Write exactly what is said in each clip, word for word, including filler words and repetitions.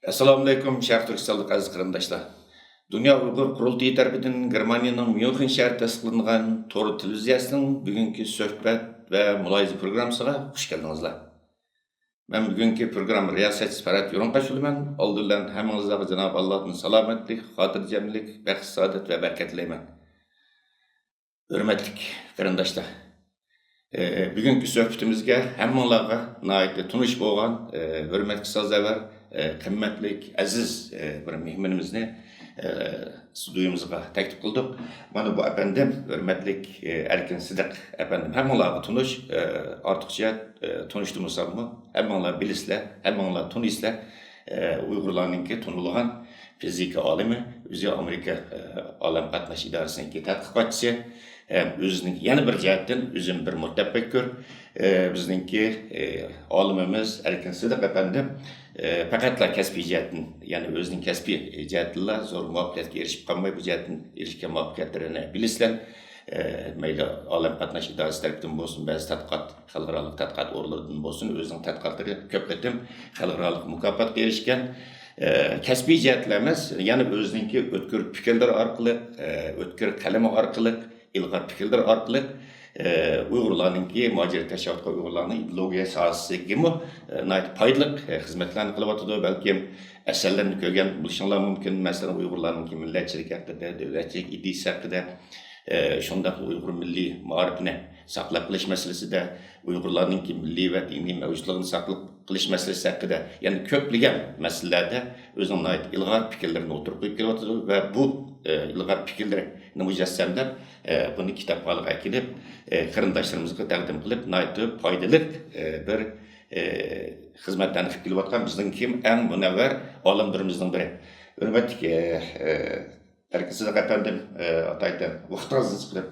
ئەسسالامۇئەلەيكۇم، شەرقىي تۈركىستانلىق ئەزىز قېرىنداشلار. دۇنيا ئۇيغۇر قۇرۇلتىيى تەرىپىدىن گېرمانىيەنىڭ ميۇنخېن شەھىرىدە تەسىس قىلىنغان تور تېلېۋىزىيەسىنىڭ بۈگۈنكى سۆھبەت ۋە مۇلاھىزە پروگراممىسىغا خۇش كەلدىڭىزلەر. مەن بۈگۈنكى پروگرامما رىياسەتچىسى پەرھات يورۇنقاش بولىمەن. ئالدى بىلەن ھەممىڭلارغا جانابى ئاللادىن سالامەتلىك، خاتىرجەملىك، بەخت، سائادەت ۋە بەرىكەت تىلەيمەن. ھۆرمەتلىك قېرىنداشلار، ئى، بۈگۈنكى سۆھبىتىمىزگە ھەممىڭلارغا ناھايىتى تونۇش بولغان، ئى، ھۆرمەتكە سازاۋەر، ئى، قىممەتلىك، ئەزىز، ئى، بىر مېھمىنىمىزنى، ئى، ستۇدىيىمىزغا تەكلىپ قىلدۇق. مانا بۇ ئەپەندىم، ھۆرمەتلىك، ئى، ئەركىن سىدىق ئەپەندىم، ھەممىڭلارغا تونۇش، ئى، ئارتۇقچە، ئى، تونۇشتۇرمىساممۇ، ھەممىڭلار بىلىسىلەر، ھەممىڭلار تونۇيسىلەر. ئى، ئۇيغۇرلارنىڭكى تونۇلغان فىزىكا ئالىمى، ئۆزى ئامېرىكا، ئى، ئالەم قاتناش ئىدارىسىنىڭكى تەتقىقاتچىسى، ھەم ئۆزىنىڭ يەنە بىر جەھەتتىن ئۆزىمۇ بىر مۇتەپەككۇر. ئى، بىزنىڭكى، ئى، ئالىمىمىز ئەركىن سىدىق ئەپەندىم، ئى، پەقەتلا كەسپىي جەھەتتىن، يەنى ئۆزىنىڭ كەسپىي جەھەتتىنلا زور مۇۋەپپەقىيەتكە ئېرىشىپ قالماي، بۇ جەھەتتىن ئېرىشكەن مۇۋەپپەقىيەتلىرىنى بىلىسىلەر. ئى، مەيلى ئالەم قاتناش ئىدارىسى تەرىپىدىن بولسۇن، بەزى تەتقىقات، خەلقئارالىق تەتقىقات ئورۇنلىرىدىن بولسۇن، ئۆزىنىڭ تەتقىقاتلىرى كۆپ قېتىم خەلقئارالىق مۇكاپاتقا ئېرىشكەن. ئى، كەسپىي جەھەتلەر ئەمەس، يەنە ئۆزىنىڭكى ئۆتكۈر پىكىرلىرى ئارقىلىق، ئى، ئۆتكۈر قەلىمى ئارقىلىق، ئىلغار پىكىرلىرى ئارقىلىق، ئى، ئۇيغۇرلارنىڭكى، مۇھاجىرەتتە ياشاۋاتقان ئۇيغۇرلارنىڭ ئىدېئولوگىيە ساھەسىگىمۇ، ئى، ناھايىتى پايدىلىق، ئى، خىزمەتلەرنى قىلىۋاتىدۇ. بەلكىم ئەسەرلىرىنى كۆرگەن بولۇشۇڭلار مۇمكىن. مەسىلەن، ئۇيغۇرلارنىڭكى مىللەتچىلىك ھەققىدە، دۆلەتچىلىك ئىدىيىسى ھەققىدە، ئى، شۇنداقلا ئۇيغۇر مىللىي مائارىپىنى ساقلاپ قېلىش مەسىلىسىدە، ئۇيغۇرلارنىڭكى مىللىي ۋە دىنىي مەۋجۇتلۇقىنى ساقلاپ قېلىش مەسىلىسى ھەققىدە، يەنە كۆپلىگەن مەسىلىلەردە ئۆزىنىڭ ناھايىتى ئىلغار پىكىرلىرىنى ئوتتۇرىغا قويۇپ كېلىۋاتىدۇ ۋە بۇ، ئى، ئىلغار پىكىرلىرى مۇجەسسەملەپ، ئى، بۇنى كىتابخانىغا ئەكېلىپ، ئى، قېرىنداشلىرىمىزغا تەقدىم قىلىپ، ناھايىتى پايدىلىق، ئى، بىر، ئى، خىزمەتلەرنى قىلىپ كېلىۋاتقان بىزنىڭكى ئەڭ مۇنەۋۋەر ئالىملىرىمىزنىڭ بىرى. ھۆرمەتلىك، ئى، ئى، ئەركىن سىدىق ئەپەندىم، ئى، ئاتايتەن ۋاقتىڭىزنى چىقىرىپ،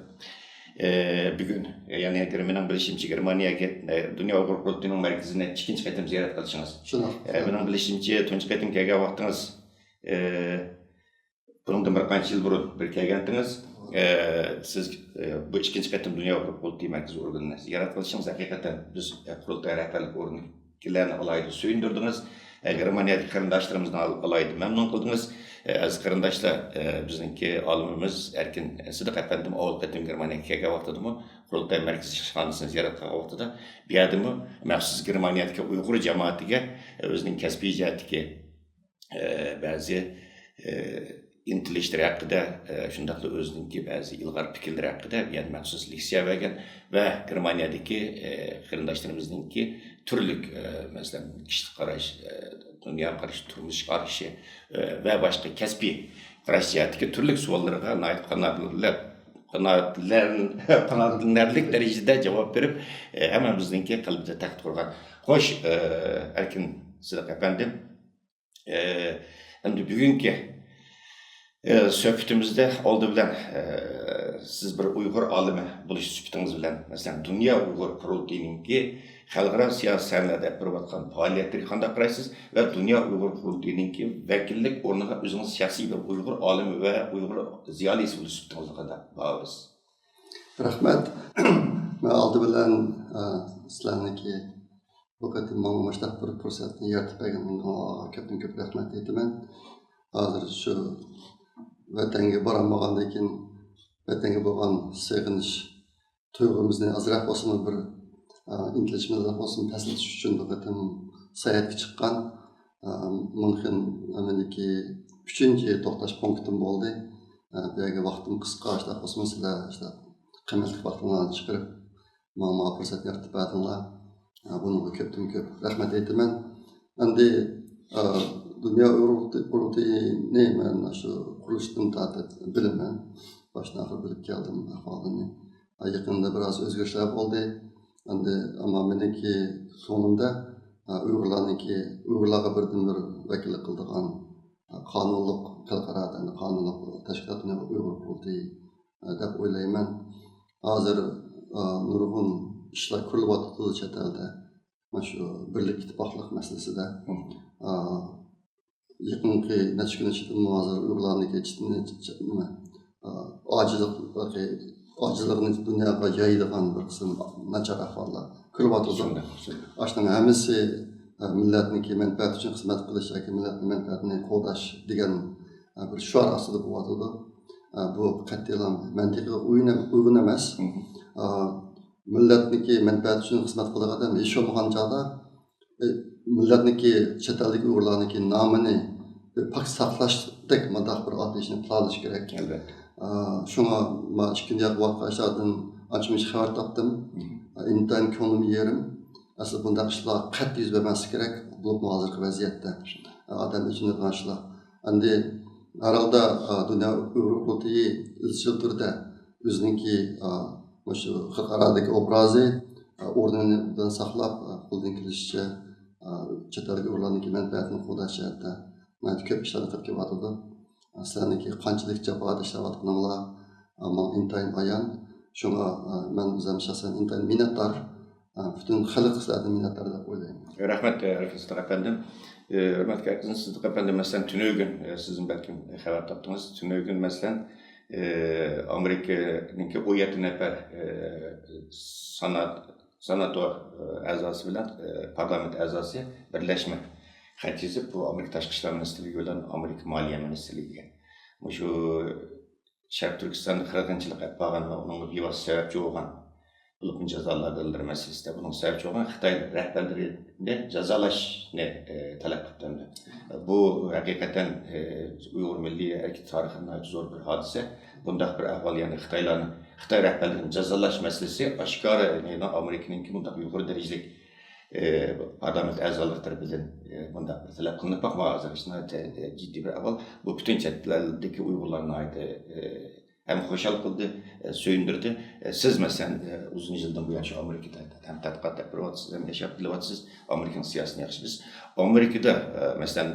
ئى، بۈگۈن، يەنى مېنىڭ بىلىشىمچە، گېرمانىيەگە، ئى، دۇنيا ئۇيغۇر قۇرۇلتىيىنىڭ مەركىزىنى ئىككىنچى قېتىم زىيارەت قىلىشىڭىز. شۇنداق. ئى، مېنىڭ بىلىشىمچە، تۇنجى قېتىم كەلگەن ۋاقتىڭىز، ئى، بۇنىڭدىن بىر قانچە يىل بۇرۇن بىر كەلگەنتىڭىز. ئى، سىز، ئى، بۇ ئىككىنچى قېتىم دۇنيا ئۇيغۇر قۇرۇلتىيى مەركىزى ئورگىنىنى زىيارەت قىلىشىڭىز ھەقىقەتەن بىز، ئى، قۇرۇلتاي رەھبەرلىك ئورگىنىدىكىلەرنى ئالاھىدە سۆيۈندۈردىڭىز. ئى، گېرمانىيەدىكى قېرىنداشلىرىمىزنى ئال-، ئالاھىدە مەمنۇن قىلدىڭىز. ئى، ئەزىز قېرىنداشلار، ئى، بىزنىڭكى ئالىمىمىز ئەركىن سىدىق ئەپەندىم ئاۋۋال قېتىم گېرمانىيەگە كەلگەن ۋاقتىدىمۇ قۇرۇلتاي مەركىزى ئىشخانىسىنى زىيارەت قىلغان ۋاقتىدا بۇ يەردىمۇ مەخسۇس گېرمانىيەدىكى ئۇيغۇر جامائىتىگە، ئى، ئۆزىنىڭ كەسپىي جەھەتتىكى ئى، بەزى، ئى، ئىنتىلىشلىرى ھەققىدە، ئى، شۇنداقلا ئۆزىنىڭكى بەزى ئىلغار پىكىرلىرى ھەققىدە يەنە مەخسۇس لېكسىيە بەرگەن ۋە گېرمانىيەدىكى، ئى، قېرىنداشلىرىمىزنىڭكى تۈرلۈك، ئى، مەسىلەن، كىشىلىك قاراش، ئى، دۇنيا قارىشى، تۇرمۇش قارىشى، ئى، ۋە باشقا كەسپىي قاراش جەھەتتىكى تۈرلۈك سوئاللىرىغا ناھايىتى قانائەتلەنەر-، قانائەتلەن-، قانائەتلىنەرلىك دەرىجىدە جاۋاب بېرىپ، ئى، ھەممىمىزنىڭكى قەلبىدە تەخت قۇرغان. خوش، ئى، ئەركىن سىدىق ئەپەندىم، ئى، ئەمدى بۈگۈنكى، ئى، سۆھبىتىمىزدە ئالدى بىلەن، ئى، سىز بىر ئۇيغۇر ئالىمى بولۇش سۈپىتىڭىز بىلەن، مەسىلەن، دۇنيا ئۇيغۇر قۇرۇلتىيىنىڭكى خەلقئارا سىياسىي سەھنىلەردە ئېلىپ بېرىۋاتقان پائالىيەتلىرىگە قانداق قارايسىز ۋە دۇنيا ئۇيغۇر قۇرۇلتىيىنىڭكى ۋەكىللىك ئورنىغا ئۆزىڭىز شەخسىي بىر ئۇيغۇر ئالىمى ۋە ئۇيغۇر زىيالىيسى بولۇش سۈپىتىڭىزنى قانداق باھالىيسىز؟ رەھمەت. مەن ئالدى بىلەن، ئە، سىلەرنىڭكى بۇ قېتىم ماڭا مۇشۇنداق بىر پۇرسەتنى يارىتىپ بەرگىنىڭلارغا كۆپتىن كۆپ رەھمەت ئېيتىمەن. ھازىر شۇ ۋەتەنگە بارالمىغاندىن كېيىن، ۋەتەنگە بولغان سېغىنىش تۇيغۇمىزنى ئازراق بولسىمۇ بىر، ئا، ئىنتىلىشىمىزنى ئازراق بولسىمۇ پەسلىتىش ئۈچۈن بۇ قېتىم ساياھەتكە چىققان. ئا، ميۇنخېن مېنىڭكى ئۈچىنچى توختاش پونكىتىم بولدى. ئا، بۇ يەرگە ۋاقتىم قىسقا، شۇنداق بولسىمۇ سىلەر شۇنداق قىممەتلىك ۋاقتىڭلارنى چىقىرىپ، ماڭا، ماڭا پۇرسەت يارىتىپ بەردىڭلار. ئا، بۇنىڭغا كۆپتىن كۆپ رەھمەت ئېيتىمەن. ئەمدى، ئا، دۇنيا ئۇيغۇر قۇرۇلتىيىنى مەن شۇ قۇرۇلۇشىدىن تارتىپ بىلىمەن. باشتىن ئاخىر بىلىپ كەلدىم ئەھۋالىنى. ئا، يېقىندا بىراز ئۆزگىرىشلەر بولدى. ئەمدى ئەمما مېنىڭكى كۆڭلۈمدە، ئا، ئۇيغۇرلارنىڭكى، ئۇيغۇرلارغا بىردىنبىر ۋەكىللىك قىلىدىغان، ئا، قانۇنلۇق، خەلقئارادا قانۇنلۇق تەشكىلات ئۇيغۇر قۇرۇلتىيى، ئا، دەپ ئويلايمەن. ھازىر، ئا، نۇرغۇن ئىشلار كۆرۈلۈۋاتىدۇ چەت ئەلدە. مانا شۇ بىرلىك ئىتتىپاقلىق مەسىلىسىدە. مم. ئا، يېقىنقى نەچچە كۈن ئىچىدىمۇ ھازىر ئۇيغۇرلارنىڭكى ئىچىدىن نېمە، ئا، ئاجىزلىق، ئاجىزلىقنى دۇنياغا يايىدىغان بىر قىسىم ناچار ئەھۋاللار كۆرۈلۈۋاتىدۇ. شۇنداق، شۇنداق. ئاشۇنىڭ ھەممىسى ئە، مىللەتنىڭكى مەنپەئەتى ئۈچۈن خىزمەت قىلىش ياكى مىللەتنىڭ مەنپەئەتىنى قوغداش دېگەن، ئە، بىر شوئار ئاستىدا بولۇۋاتىدۇ. ئە، بۇ قەتئىيلا مەنتىقىغا ئۇيۇن-، ئۇيغۇن ئەمەس. ئە، مىللەتنىڭكى مەنپەئەتى ئۈچۈن خىزمەت قىلىدىغان ئادەم ھېچ بولمىغان چاغدا، ئە، مىللەتنىڭكى، چەت ئەلدىكى ئۇيغۇرلارنىڭكى نامىنى بىر پاك ساقلاشتەك مۇنداق بىر ئاتىلىشنى پىلانلىشى كېرەك. ئەلۋەتتە. ئە، شۇڭا مانا ئىككى كۈن ياق ۋاقىت ئاشلاردىن ئانچە مۇنچە خەۋەر تاپتىم. ئە، ئىنتايىن كۆڭلۈم يېرىم. ئەسلى بۇنداق ئىشلار قەتئىي يۈز بەرمەسلىكى كېرەك، بولۇپمۇ ھازىرقى ۋەزىيەتتە. ئادەم ئېچىنىدىغان ئىشلار. ئەمدى ھەر ھالدا، ئا، دۇنيا ئۇيغۇر قۇرۇلتىيى ئىزچىل تۈردە ئۆزىنىڭكى، ئا، مۇشۇ خەلقئارادىكى ئوبرازى، ئا، ئورنىنى ئوبدان ساقلاپ، ئا، قولدىن كېلىشىچە، ئا، چەت ئەلدىكى ئۇيغۇرلارنىڭكى مەنپەئەتىنى قوغداش جەھەتتە ناھايىتى كۆپ ئىشلارنى قىلىپ كېلىۋاتىدۇ. ئا، سىلەرنىڭكى قانچىلىك جاپادا ئىشلەۋاتقىنىڭلار، ئا، ماڭا ئىنتايىن ئايان. شۇڭا، ئا، مەن ئۆزۈم شەخسەن ئىنتايىن مىننەتدار. ئا، پۈتۈن خەلق سىلەردىن مىننەتدار دەپ ئويلايمەن. رەھمەت، ئە، رەھمەت، سىدىق ئەپەندىم. ئە، ھۆرمەتلىك ئەزىز سىدىق ئەپەندىم، مەسىلەن، تۈنۈگۈن، ئە، سىزمۇ بەلكىم خەۋەر تاپتىڭىز. تۈنۈگۈن، مەسىلەن، ئە، ئامېرىكىنىڭكى ئون يەتتە نەپەر، ئە، سانات-، ساناتور، ئە، ئەزاسى بىلەن، ئە، پارلامېنت ئەزاسى بىرلەشمە خەت يېزىپ، بۇ ئامېرىكا تاشقى ئىشلار مىنىستىرلىكى بىلەن ئامېرىكا مالىيە مىنىستىرلىكىگە مۇشۇ شەرقىي تۈركىستاندا قىرغىنچىلىق ئېلىپ بارغان ۋە ئۇنىڭغا بىۋاسىتە سەۋەبچى بولغان، بولۇپمۇ جازا لاگېرلىرى مەسىلىسىدە بۇنىڭ سەۋەبچى بولغان خىتاي رەھبەرلىرىنى جازالاشنى، ئى، تەلەپ قىلىپ كەلدى. بۇ ھەقىقەتەن، ئى، ئۇيغۇر مىللىي ھەرىكىتى تارىخىدا ناھايىتى زور بىر ھادىسە. بۇنداق بىر ئەھۋال، يەنى خىتايلارنى، خىتاي رەھبەرلىرىنى جازالاش مەسىلىسى ئاشكارا، يەنى ئامېرىكىنىڭكى بۇنداق يۇقىرى دەرىجىلىك ئى، پارلامېنت ئەزالىرى تەرىپىدىن، ئى، مۇنداق بىر تەلەپ قىلىنىپ باقما ھازىر ناھايىتى، ئى، جىددىي بىر ئەھۋال. بۇ پۈتۈن چەت ئەلدىكى ئۇيغۇرلارنى ناھايىتى، ئى، ھەم خۇشال قىلدى، ئى، سۆيۈندۈردى. ئى، سىز، مەسىلەن، ئى، ئۇزۇن يىلدىن بۇيان شۇ ئامېرىكىدا ھەم تەتقىقات ئەپ بېرىۋاتىسىز، ھەم ياشاپ كېلىۋاتىسىز. ئامېرىكىنىڭ سىياسىتىنى ياخشى بىلىسىز. ئامېرىكىدا، ئى، مەسىلەن،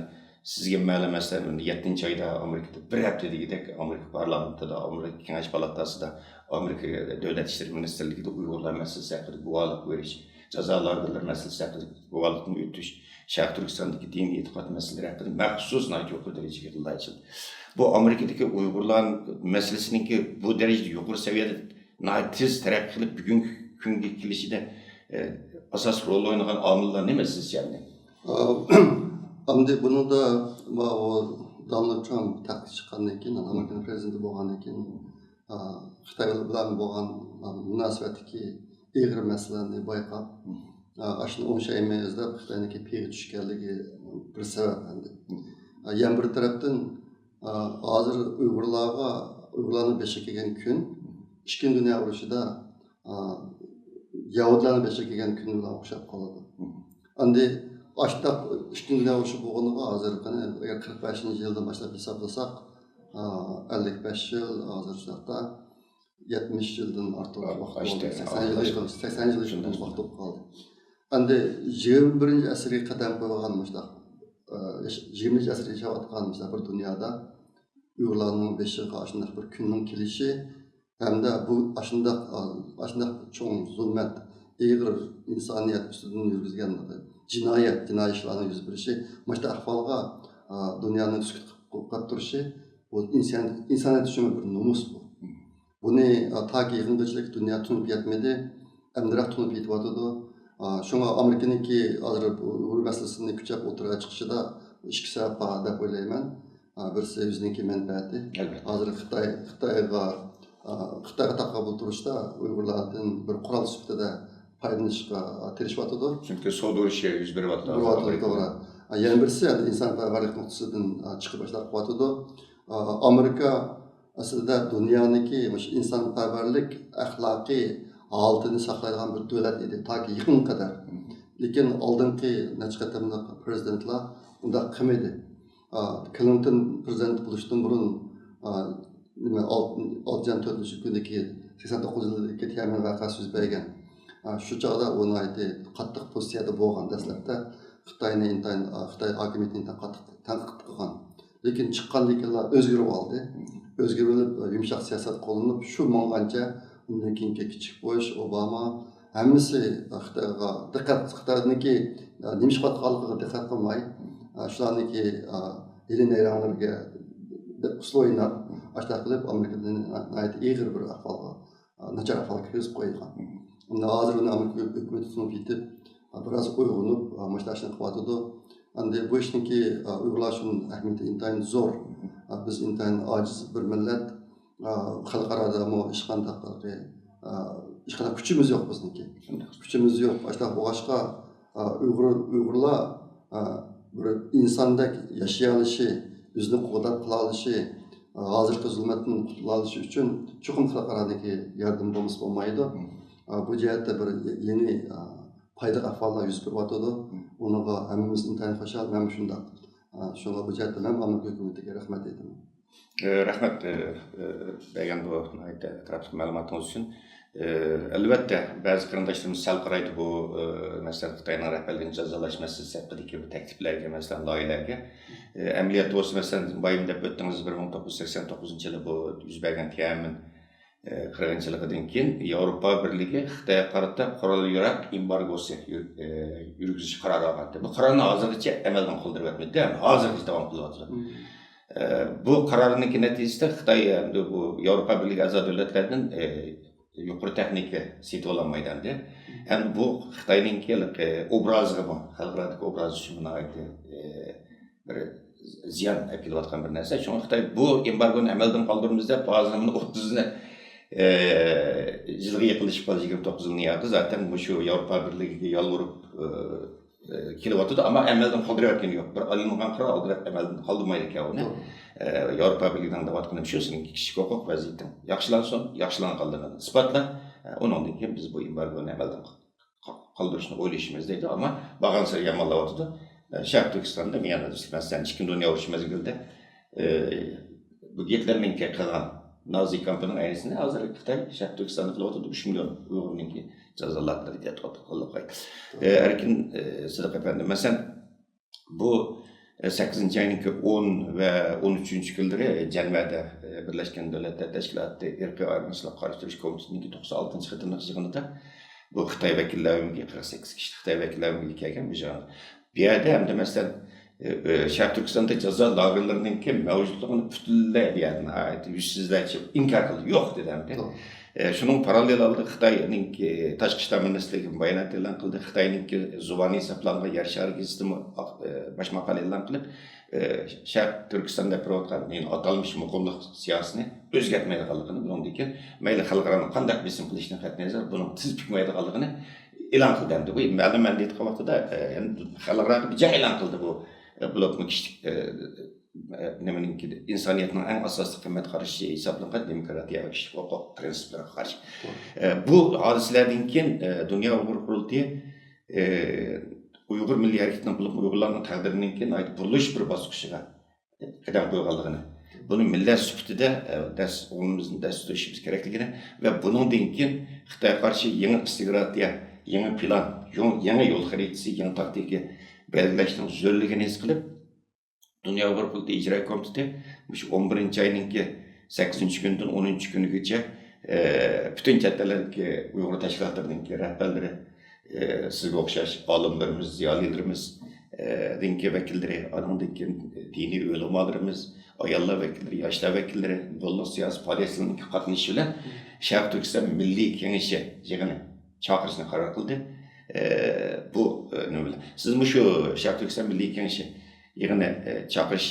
سىزگە مەلۇم، مەسىلەن، يەتتىنچى ئايدا ئامېرىكىدا بىر ھەپتە دېگۈدەك ئامېرىكا پارلامېنتىدا، ئامېرىكا كېڭەش پالاتاسىدا، ئامېرىكا دۆلەت ئىشلىرى مىنىستىرلىكىدا ئۇيغۇرلار مەسىلىسى ھەققىدە گۇۋاھلىق بېرىش، جازا لاگېرلىرى مەسىلىسى ھەققىدە گۇۋاھلىقتىن ئۆتۈش، شەرقىي تۈركىستاندىكى دىنىي ئېتىقاد مەسىلىلىرى ھەققىدە مەخسۇس ناھايىتى يۇقىرى دەرىجىدىكى يىغىنلار ئېچىلدى. بۇ ئامېرىكىدىكى ئۇيغۇرلار مەسىلىسىنىڭكى بۇ دەرىجىدە يۇقىرى سەۋىيەدە ناھايىتى تېز تەرەققىي قىلىپ، بۈگۈنكى كۈنگە كېلىشىدە، ئە، ئاساسىي رول ئوينىغان ئامىللار نېمە سىزچە ئەمدى؟ ئا، ئەمدى بۇنىڭدا ماۋۇ دونالد ترامپ تەختكە چىققاندىن كېيىن، ئامېرىكىنىڭ پرېزىدېنتى بولغاندىن كېيىن، ئا، خىتاي بىلەن بولغان، ئا، مۇناسىۋەتتىكى ئېغىر مەسىلىلەرنى بايقاپ، ئا، ئاشۇنى ئوڭشايمىز دەپ خىتاينىڭكى پېيىگە چۈشكەنلىكى بىر سەۋەب ئەمدى. ئا، يەنە بىر تەرەپتىن، ئا، ھازىر ئۇيغۇرلارغا، ئۇيغۇرلارنىڭ بېشىغا كەلگەن كۈن ئىككىنچى دۇنيا ئۇرۇشىدا، ئا، يەھۇدىيلارنىڭ بېشىغا كەلگەن كۈن بىلەن ئوخشاپ قالىدۇ. ئەمدى ئاشۇنداق ئىككىنچى دۇنيا ئۇرۇشى بولغىنىغا ھازىر قېنى، ئەگەر قىرىق بەشىنچى يىلدىن باشلاپ ھېسابلىساق، ئا، ئەللىك بەش يىل، ھازىر شۇنداقتا يەتمىش يىلدىن ئارتۇق ۋاقىت بولدى. سەكسەن يىل، سەكسەن يىل ۋاقىت بولۇپ قالدى. ئەمدى يىگىرمە بىرىنچى ئەسىرگە قەدەم قويغان مۇشۇنداق، ئە، ياش-، يىگىرمىنچى ئەسىردە ياشاۋاتقان مۇشۇنداق بىر دۇنيادا ئۇيغۇرلارنىڭ بېشىغا ئاشۇنداق بىر كۈننىڭ كېلىشى ھەمدە بۇ ئاشۇنداق، ئا، ئاشۇنداق چوڭ زۇلمەت، ئېغىر ئىنسانىيەت ئۈستىدىن يۈرگۈزگەن جىنايەت، جىنايى ئىشلارنىڭ يۈز بېرىشى، مۇشۇنداق ئەھۋالغا، ئا، دۇنيانىڭ سۈكۈت قىلىپ، قىلىپ تۇرۇشى، بۇ ئىنسان، ئىنسانىيەت ئۈچۈن بىر نومۇس بۇ. بۇنى، ئا، تاكى يېقىنغىچىلىك دۇنيا تونۇپ يەتمىدى، ئەمدىراق تونۇپ يېتىۋاتىدۇ. ئا، شۇڭا ئامېرىكىنىڭكى ھازىر بۇ ئۇيغۇر مەسىلىسىنى كۈچەپ ئوتتۇرىغا چىقىشىدا ئىككى سەۋەب بار دەپ ئويلايمەن. ئا، بىرسى ئۆزىنىڭكى مەنپەئەتى. ئەلۋەتتە. ھازىر خىتاي، خىتايغا، ئا، خىتايغا تاقابىل تۇرۇشتا ئۇيغۇرلاردىن بىر قورال سۈپىتىدە پايدىلىنىشقا، ئا، تىرىشىۋاتىدۇ. چۈنكى سودا ئۇرۇشى يۈز بېرىۋاتىدۇ بېرىۋاتىدۇ، ئامېرىكا. توغرا. ئا، يەنە بىرسى، يەنى ئىنسانپەرۋەرلىك نۇقتىسىدىن، ئا، چىقىپ ئاشۇنداق قىلىۋاتىدۇ. ئا، ئامېرىكا ئەسلىدە دۇنيانىڭكى مۇشۇ ئىنسانپەرۋەرلىك، ئەخلاقىي ھالىتىنى ساقلايدىغان بىر دۆلەت ئىدى، تاكى يېقىنغا قەدەر. لېكىن ئالدىنقى نەچچە قېتىملىق پرېزىدېنتلار ئۇنداق قىلمىدى. ئا، كلىنتون پرېزىدېنت بولۇشتىن بۇرۇن، ئا، نېمە، ئالت-، ئالتىنچى ئاينىڭ تۆتىنچى كۈنىدىكى سەكسەن توققۇزىنچى يىلدىكى تيەنئەنمېن ۋەقەسى يۈز بەرگەن. ئا، شۇ چاغدا ئۇ ناھايىتى قاتتىق پوزىتسىيەدە بولغان دەسلەپتە. خىتاينى ئىنتايىن، ئا، خىتاي ھاكىمىيىتىنى ئىنتايىن قاتتىق تەنقىد قىلغان. لېكىن چىققاندىن كېيىنلا ئۆزگىرىۋالدى. ئۆزگىرىۋېلىپ، يۇمشاق سىياسەت قوللىنىپ، شۇ ماڭغانچە، ئۇندىن كېيىنكى كىچىك بۇش، ئوباما، ھەممىسى خىتايغا دىققەت، خىتاينىڭكى نېمە ئىش قىلىۋاتقانلىقىغا دىققەت قىلماي، شۇلارنىڭكى ھىيلە نەيرەڭلىرىگە ئۇسسۇل ئويناپ، ئاشۇنداق قىلىپ ئامېرىكىنى ناھايىتى ئېغىر بىر ئەھۋالغا، ناچار ئەھۋالغا كىرگۈزۈپ قويغان. ئەمدى ھازىر ئۇنى ئامېرىكا ھۆكۈمىتى تونۇپ يېتىپ، بىراز ئويغىنىپ، مۇشۇنداق ئىشنى قىلىۋاتىدۇ. ئەمدى بۇ ئىشنىڭكى ئۇيغۇرلار ئۈچۈن ئەھمىيىتى ئىنتايىن زور. بىز ئىنتايىن ئاجىز بىر مىللەت. خەلقئارادا مۇ ھېچقانداق، ھېچقانداق كۈچىمىز يوق بىزنىڭكى. كۈچىمىز يوق. ئاشۇنداق بولغاچقا، ئۇيغۇر، ئۇيغۇرلار بىر ئىنساندەك ياشىيالىشى، ئۆزىنى قوغداپ قالالىشى، ھازىرقى زۇلمەتتىن قۇتۇلالىشى ئۈچۈن چوقۇم خەلقئارانىڭكى ياردىمى بولمىسا بولمايدۇ. بۇ جەھەتتە بىر يېڭى پايدىلىق ئەھۋاللار يۈز بېرىۋاتىدۇ. ئۇنىڭغا ھەممىمىز ئىنتايىن خۇشال، مەنمۇ شۇنداق. شۇڭا بۇ جەھەتتە مەن ئامېرىكا ھۆكۈمىتىگە رەھمەت ئېيتىمەن. ئە، رەھمەت، ئە، ئە، بەرگەن بۇ ناھايىتى ئەتراپلىق مەلۇماتىڭىز ئۈچۈن. ئە، ئەلۋەتتە، بەزى قېرىنداشلىرىمىز سەل قارايدۇ بۇ، ئە، مەسىلەن، خىتاينىڭ رەھبەرلىرىنى جازالاش مەسىلىسى ھەققىدىكى بۇ تەكلىپلەرگە، مەسىلەن، لايىھەلەرگە. ئە، ئەمەلىيەتتە بولسا، مەسىلەن، بايام دەپ ئۆتتىڭىز، بىر مىڭ توققۇز يۈز سەكسەن توققۇزىنچى يىلى بۇ يۈز بەرگەن تيەنئەنمېن، ئە، قىرغىنچىلىقىدىن كېيىن ياۋروپا بىرلىكى خىتايغا قارىتا قورال ياراغ ئېمبارگوسى يۈر-، ئە، يۈرگۈزۈش قارارى ئالغانىدى. بۇ قارارنى ھازىرغىچە ئەمەلدىن قالدۇرۇۋەتمىدى، ھازىرغىچە داۋام قىلىۋاتىدۇ. ئە، بۇ قارارنىڭكى نەتىجىسىدە خىتاي ئەمدى بۇ ياۋروپا بىرلىكى ئەزا دۆلەتلەردىن، ئە، يۇقىرى تېخنىكا سېتىۋالالمايدۇ ئەمدى. ھەم بۇ خىتاينىڭكى ھېلىقى ئوبرازىغىمۇ، خەلقئارادىكى ئوبرازى ئۈچۈن ناھايىتى، ئە، بىر زىيان ئەكېلىۋاتقان بىر نەرسە. شۇڭا خىتاي بۇ ئېمبارگونى ئەمەلدىن قالدۇرىمىز دەپ، ھازىر مانا ئوتتۇزىنى، ئە، يىلغا يېقىنلىشىپ قالدى، يىگىرمە توققۇز يىلنىڭ ياقى. زاتەن مۇشۇ ياۋروپا بىرلىكىگە يالۋۇرۇپ، ئە، ئە، كېلىۋاتىدۇ، ئەمما ئەمەلدىن قالدۇرۇۋەتكىنى يوق. بىر ئېلىنغان قارار ئالدىراپ ئەمەلدىن قالدۇرمايدىكەن ئۇنى. توغرا. ئە، ياۋروپا بىرلىكىنىڭ دەۋاتقىنى شۇ، سېنىڭ كىشىلىك ھوقۇق ۋەزىيىتىڭ ياخشىلانسۇن، ياخشىلانغانلىقىنى ئىسپاتلا، ئە، ئۇنىڭدىن كېيىن بىز بۇ ئېمبارگونى ئەمەلدىن ق-، ق-، قالدۇرۇشنى ئويلىشىمىز دەيدۇ. ئەمما بارغانسېرى يامانلاۋاتىدۇ. ئە، شەرقىي تۈركىستاندا مىيانىدا، مەسىلەن، ئىككىنچى دۇنيا ئۇرۇشى مەزگىلىدە، ئە، بۇ گىتلېرنىڭكى قىلغان نازى كامپىنىڭ ئەينىسىنى ھازىر خىتاي شەرقىي تۈركىستاندا قىلىۋاتىدۇ، ئۈچ مىليون ئۇيغۇرنىڭكى جازالاتلىرى دەپ. ئە، ئەركىن، ئە، سىدىق ئەپەندى، مەسىلەن، بۇ، ئە، سەككىزىنچى ئاينىڭكى ئون ۋە ئون ئۈچىنچى كۈنلىرى جەنۋەدە، ئە، بىرلەشكەن دۆلەتلەر تەشكىلاتى ئىرقىي ئايرىمچىلىققا قارشى تۇرۇش كومىتېتىنىڭكى توقسان ئالتىنچى قېتىملىق يىغىنىدا بۇ خىتاي ۋەكىللەر ئۆمىكى، قىرىق سەككىز كىشىلىك خىتاي ۋەكىللەر ئۆمىكى كەلگەن بۇ يىغىن. بۇ يەردە ئەمدى، مەسىلەن، ئە، ئە، شەرقىي تۈركىستاندا جازا لاگېرلىرىنىڭكى مەۋجۇتلۇقىنى پۈتۈنلەي بۇ يەردە ناھايىتى يۈزسىزلەرچە ئىنكار قىلدى، يوق دېدى ئەمدى. توغرا. ئە، شۇنىڭ پاراللېل ھالدا خىتاينىڭكى تاشقى ئىشلار مىنىستىرلىكى بايانات ئېلان قىلدى. خىتاينىڭكى زۇۋانى ھېسابلانغان يەر شارى گېزىتىمۇ، ئە، باش ماقالە ئېلان قىلىپ، ئە، شەرقىي تۈركىستان دەپ بېرىۋاتقان، يەنى ئاتالمىش مۇقىملىق سىياسىتىنى ئۆزگەرتمەيدىغانلىقىنى، بۇنىڭدىن كېيىن مەيلى خەلقئارانىڭ قانداق بېسىم قىلىشىدىن قەتئىينەزەر، بۇنىڭ تىز پۈكمەيدىغانلىقىنى ئېلان قىلدى ئەمدى. بۇ مەلۇم مەنىدە ئېيتقان ۋاقتىدا، ئە، يەنە خەلقئاراغا بىر جەڭ ئېلان قىلدى بۇ، ئە، بولۇپمۇ كىشىلىك، ئە، ئە، نېمىنىڭكى، ئىنسانىيەتنىڭ ئەڭ ئاساسلىق قىممەت قارىشى ھېسابلانغان دېموكراتىيە ۋە كىشىلىك ھوقۇق پىرىنسىپلىرىغا قارشى. ئە، بۇ ھادىسىلەردىن كېيىن، ئە، دۇنيا ئۇيغۇر قۇرۇلتىيى، ئە، ئۇيغۇر مىللىي ھەرىكىتىنىڭ، بولۇپمۇ ئۇيغۇرلارنىڭ تەقدىرىنىڭكى ناھايىتى بۇرۇلۇش بىر باسقۇچىغا قەدەم قويغانلىقىنى، بۇنى مىللەت سۈپىتىدە، ئە، دەس، ئورنىمىزنى دەس تۇتۇشىمىز كېرەكلىكىنى ۋە بۇنىڭدىن كېيىن خىتايغا قارشى يېڭى ئىستراتېگىيە، يېڭى پىلان، يو-، يېڭى يول خەرىتىسى، يېڭى تاكتىكا بەلگىلەشنىڭ زۆرۈرلۈكىنى ھېس قىلىپ، دۇنيا ئۇيغۇر قۇرۇلتىيى ئىجرا كومىتېتى مۇشۇ ئون بىرىنچى ئاينىڭكى سەككىزىنچى كۈنىدىن ئونىنچى كۈنىگىچە، ئە، پۈتۈن چەت ئەللەردىكى ئۇيغۇر تەشكىلاتلىرىنىڭكى رەھبەرلىرى، ئە، سىزگە ئوخشاش ئالىملىرىمىز، زىيالىيلىرىمىز، ئە، دىنكى ۋەكىللىرى، ئانىڭدىن كېيىن دىنىي ئۆلىمالىرىمىز، ئاياللار ۋەكىللىرى، ياشلار ۋەكىللىرى، قوللۇق سىياسىي پائالىيەتچىلەرنىڭ قاتنىشىشى بىلەن شەرقىي تۈركىستان مىللىي كېڭىشى يىغىنى چاقىرىشنى قارار قىلدى. ئە، بۇ، ئە، نېمە بىلەن، سىز مۇشۇ شەرقىي تۈركىستان مىللىي كېڭىشى يىغىنى، ئە، چاقىرىش